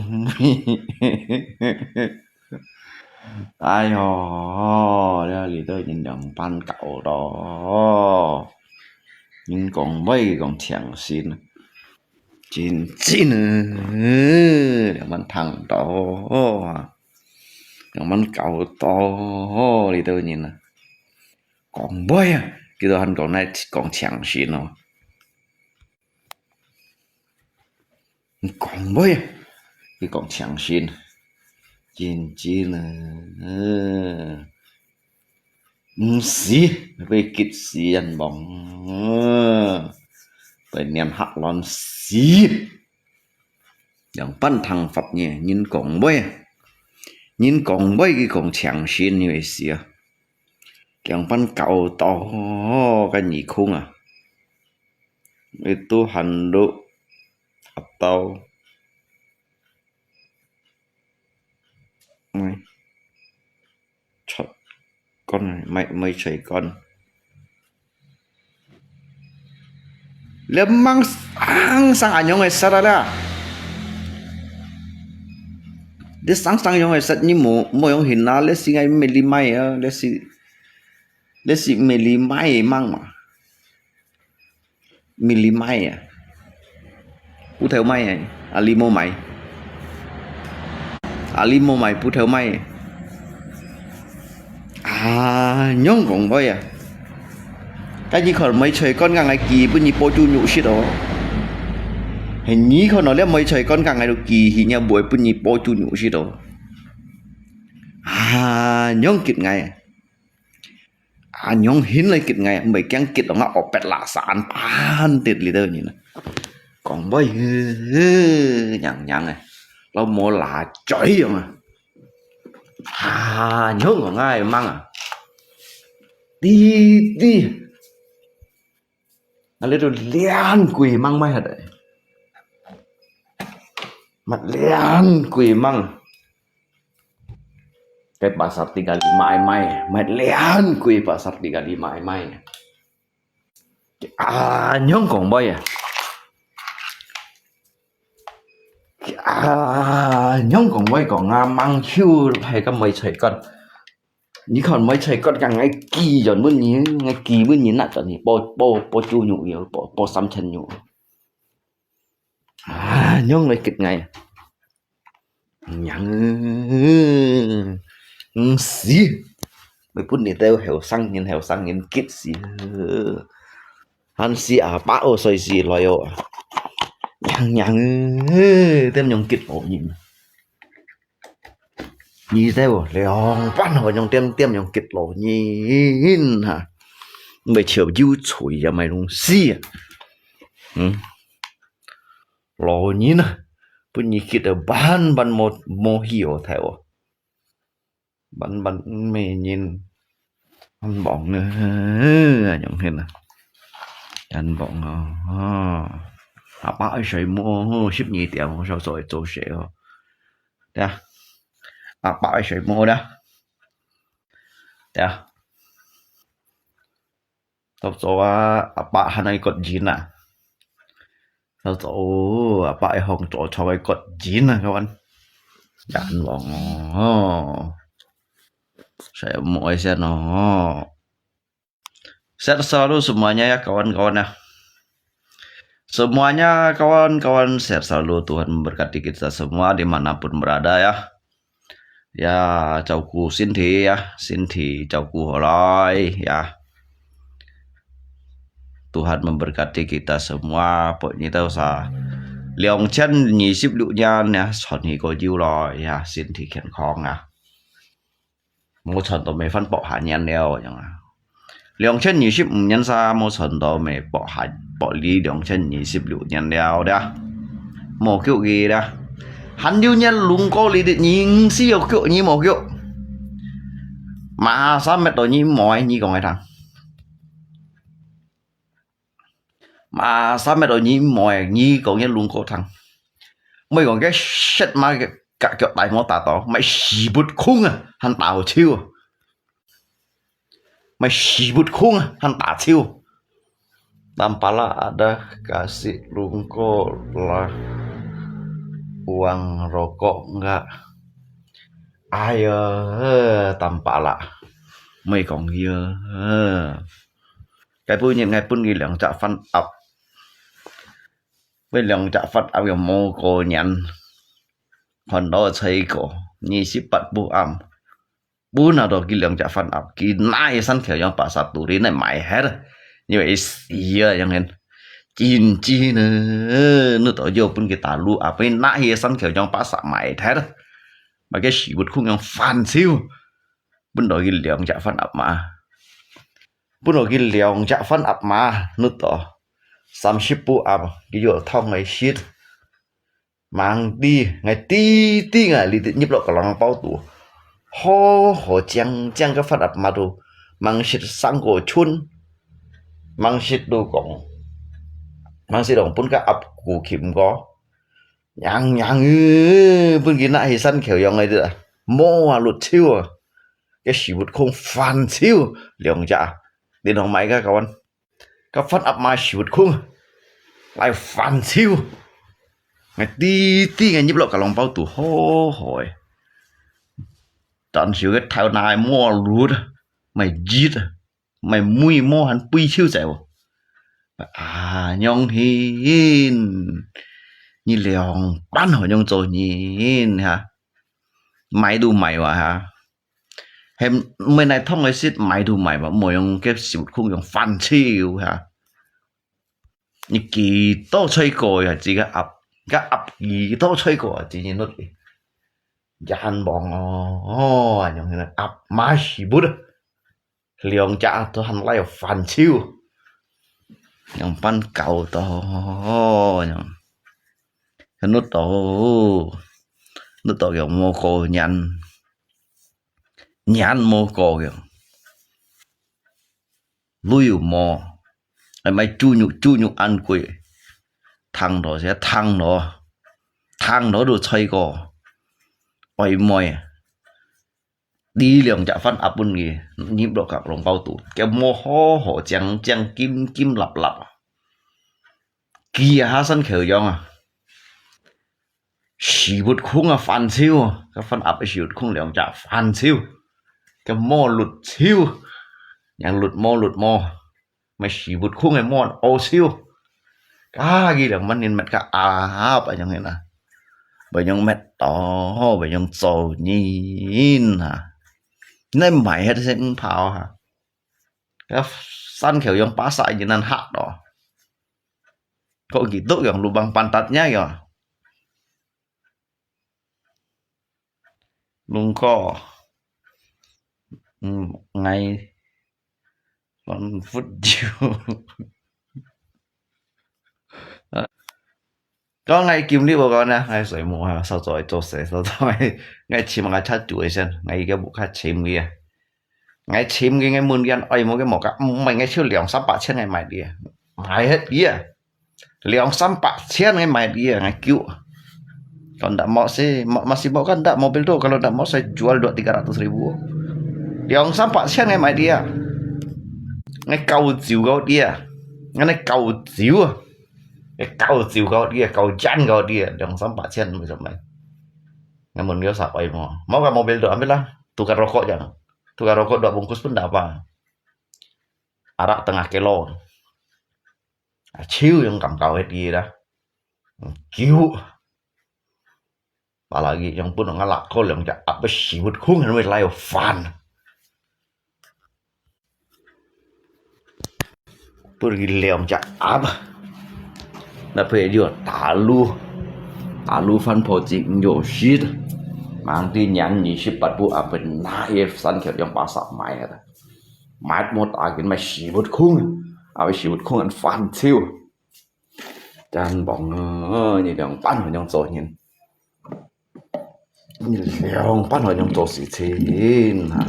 哎喲，這裡頭人仰般搞到，人講話講誠實，真真啊，仰般聽到啊，仰般搞到，裡頭人啊，講話啊，佢都還講來講誠實哦。 講話啊，佢講誠實，真真啊，嗯，毋死，會激死人亡，會連嚇亂死。仰般聽法呢？人講話啊，人講話佢講誠實，你會死啊。仰般搞到，該耳空啊。 Itu handuk atau mai, chot kon, mai, mai choi kon. Lemang sang sang anyong e sat ala. Dia sang sang anyong e sat ni mo, mo yong hin na, le si ngai me li mai ya, le si, le si me li mai mang ma. Mì lì mai à? Bú thêu mai à? À lì mô mai. À lì mô mai bú thêu mai. À, nhông kông voi à? Cái gì còn mấy trời con ngang ai kỳ bún nhì bố chú nhụ shit ổ. Hình như còn nói là mấy trời con ngang ai được kỳ thì nhà buổi bún nhì bố chú nhụ shit ổ. À, nhông kịp ngày à? À, nhông hin lai kịt ngai, mày kiang kịt ong a, ổ pet lạ sa an pan tịt lì tơ nhìn. Kong bơi hư, hư, nhang nhang à. Lau mô lạ choi ong a. À, nhông ong ai mang à. Ti, ti. A lê tu lian quỷ mang mai hạt. Mặt lian quỷ mang. Cái pasar tiga lima ai mai, mai lian quỷ pasar tiga lima ai mai. À, nhông kông bơi à? À, nhông kông bơi kông a mang hiu hay cái mày chạy con. Nhí còn mày chạy con cả ngày kỳ rồi muốn nhí, ngày kỳ muốn nhí nát rồi nhí, bố, bố, bố chú nhụ rồi, bố, bố sắm chân nhụ. À, nhông lai kịt ngai. Nhang, ư, xí. Mày bún nì têu hẻo sang nhìn, hẻo sang nhìn kịt xí. Hàn xí à, bá ô soi xí lòi ô. Nhang, nhang, ư, tem nhông kịt ô nhìn. Nì têu, liang bắn hò nhông tem, tem nhông kịt lô nhìn hả. Mày chiều dư chùi ya mày lung xí à. Ư. Lô nhìn à. Bún nì kịt à bắn, bắn mô, mô hì ô thèo. Bắn, bắn mê nhìn. Ăn bóng nữa. Nhông hên à. Ăn bóng à. À, bác ấy sấy mô, ship nhì tiệm, sao soi, soi sấy ô. Tia. À, bác ấy sấy mô tia. Tia. Tau cho à, à, bác hàn ai kot jin à. Tahu-tahu, apa e hong to chong e kot jin ah, kawan. Yan wang oh. Saya mo e sian oh. Sehat selalu semuanya ya, kawan-kawan ya. Semuanya kawan-kawan sehat selalu. Tuhan memberkati kita semua dimanapun berada ya. Ya, 照顧身體 ya, 身體照顧好來 ya. Tuhan memberkati kita semua. Pokoknya tahu sa, 兩千二十六年 ya，傳起個腰來 ya，身體健康啊。無傳到尾番薄下年了樣啊。兩千二十五年 sa，無傳到尾薄下薄離兩千二十六年了的。無腳佢啦，還有年龍哥你的人是有腳，你無腳。Masa met到你妹，你講个聽。Masa met到你妹，你講个龍哥聽。妹講个shit嘛，个腳大毛打到，買屎忽空啊，還打好笑啊。 Mai sibut khung han ta chiu. Tampalak ada kasih lungko lah uang rokok enggak? Ayo, Tampalak. Mai kong hieu. Cái bữa ngai pun ngi liang chak fan ap. Mai liang chak fan ap yang mo ko nyan. Kon do chai ko. Nyi si pat bu am. Bun hado ki liang chak fan ap, ki nai san kheo yang pasa turi nai mai het. Như vậy xì à yang hen. Chín chín nữa, nó tổ vô bun ki ta lu ap, bun nai hi san kheo yang pasa mai het. Mà cái sibut khung yang fan siu. Bun đó ki liang chak fan ap mà. Bun đó ki liang chak fan ap mà, nó tổ. Sam sip bu ap, ki yua thong ngai shit. Mang ti, ngai ti ti ngai li ti nyip lo ka long pau tu. Ho ho chiang chiang ka fan ap ma tu. Mang shit sang ko chun. Mang shit tu kong. Mang shit dong pun ka ap ku kim ko. Yang yang ư, pun ki na hi san kheo yong ngai ti. Mo a lut chiu. Cái sibut khung fan chiu. Liang chak. Đi nong mai ka kawan. Ka fan ap ma sibut khung. Lai fan chiu. Ngai ti ti ngai nyip lo ka long pau tu ho hoi. Tan siu cái thao nai mo lut. Mai jit. Mai mui mo han pui chiu zai. À, nhong hin. Nyi liang pan ho nhong zo nyin ha. Mai du mai wa ha. Hem, mai nai thong ai sit mai du mai wa, mo yong kep sibut khung yong fan chiu ha. Nyi ki to choi ko ya, chi ka ap, ka ap ki to choi ko ya, chi nyi nut li. Jan bong o, yong hin ap ma sibut. Liang chak to han lai fan chiu. Yong pan kau to, yong. Nut to, nut to yong mo ko nyan. Nyan mo ko yong. Lui mo. Ai mai chu nyu, chu nyu an kui. Thang đó sẽ thang đó. Thang đó đồ choi ko. Oi moi. Đi liang chak fan ap bun ngi. Nyip lo ka long pau tu. Cái mo ho ho chiang chiang kim kim lap lap. Ki ha san kheo yong à. Sibut khung a fan chiu. Ka fan ap sibut khung liang chak fan chiu. Ka mo lut chiu. Yang lut mo lut mo. Mai sibut khung e mo o chiu. Ka gi liang man nin met ka a pa yang hin a. Ba yang met to, ba yang zo nyin ha. Nai mai het sen pao ha. Ka san kheo yong pasa nyin nan ha to. Ko ki tuk yong lubang pantat nya yo. Lung ko. Ngai. Kon phút jiu. Có ngay kim đi bộ con nè, ngay soi mù ha, sao rồi cho sẽ sao rồi. Ngay chim ngay chat chuối sen, ngay cái bộ chat chim kia. Ngay chim cái ngay mun kia, ơi một cái một cái, mày ngay siêu liều sắm bạc千ngay mày đi. Mày hết kia. Liang sắm bạc千ngay mày đi ngay cứu. Kalau ndak mau sih, mau, masih mau kan ndak mobil tu, kalau ndak mau saya jual dua tiga ratus ribu. Liang sắm bạc千ngay mày đi. Ngay kau jiu kau dia. Ngay kau jiu. 該搞酒搞dia，搞煙搞dia，兩三百千毋使買。𠊎問佢有啥愛無？無个mobil tu ambil lah，tukar rokok aja. Tukar rokok dua bungkus pun dah apa. Arak tengah kilo. Aciu yang kam kau dia dah. Kiu. Apalagi yang pun ngalak ko yang ja apa sibut khung yang lai fan. Pun lagi liang ja apa. Na phe yo talu. Talu fan po jing yo shit. Mang ti nyan ni shi pat bu apa na ye san kyo yang pasar mai ada. Mat mo ta kin mai sibut khung. Apa sibut khung an fan chiu. Chan bong ơ, ñu liang pan hoi yang cho hin. Ñu liang pan hoi yang cho si chin ha.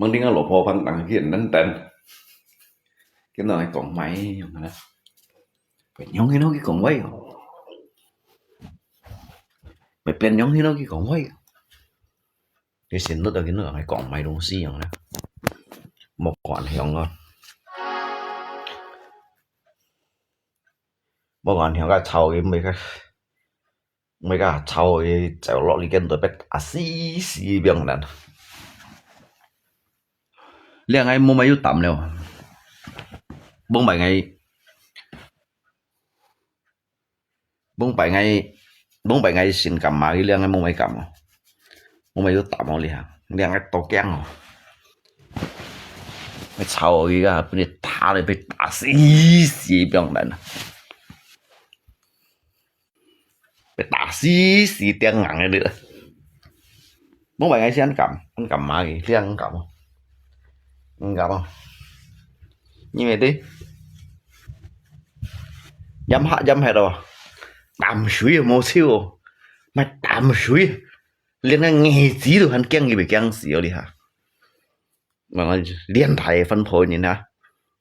Mang đing a lo pho phan tang kien nan tan. Kien no ai kong mai yong na. Phải nhông hi nó cái kong wai. Phải plan nhông hi nó cái kong wai. Cái xin nút ở cái nước ai kong mai đông si yong na. Một khoản hiong ngon. Một khoản hiong cái thầu cái mấy cái 每个臭个走落去跟到別啊死死病人。你个無買有膽了，崩敗个，崩敗个，崩敗个心肝嘛，你个無買敢哦，無買有膽哦，你啊，你个多驚哦，臭个啊，分你打了，被打死死病人。 被打死死釘硬个你。莫話𠊎先敢，敢嘛个，先敢哦。毋敢哦。因為對，飲下飲下咯，啖水又無手哦，買啖水，連个牙齒都還驚，佢會驚死哦，你哈。 連大个分配人啊，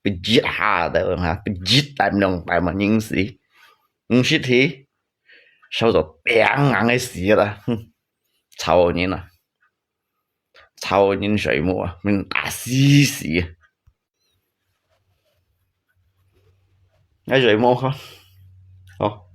被一下的哈，被一擔兩擔嘛，人死，毋識去，手就釘硬个死啦，哼，臭人啊，臭人水母啊，命打死死。哎，水母哈，哦。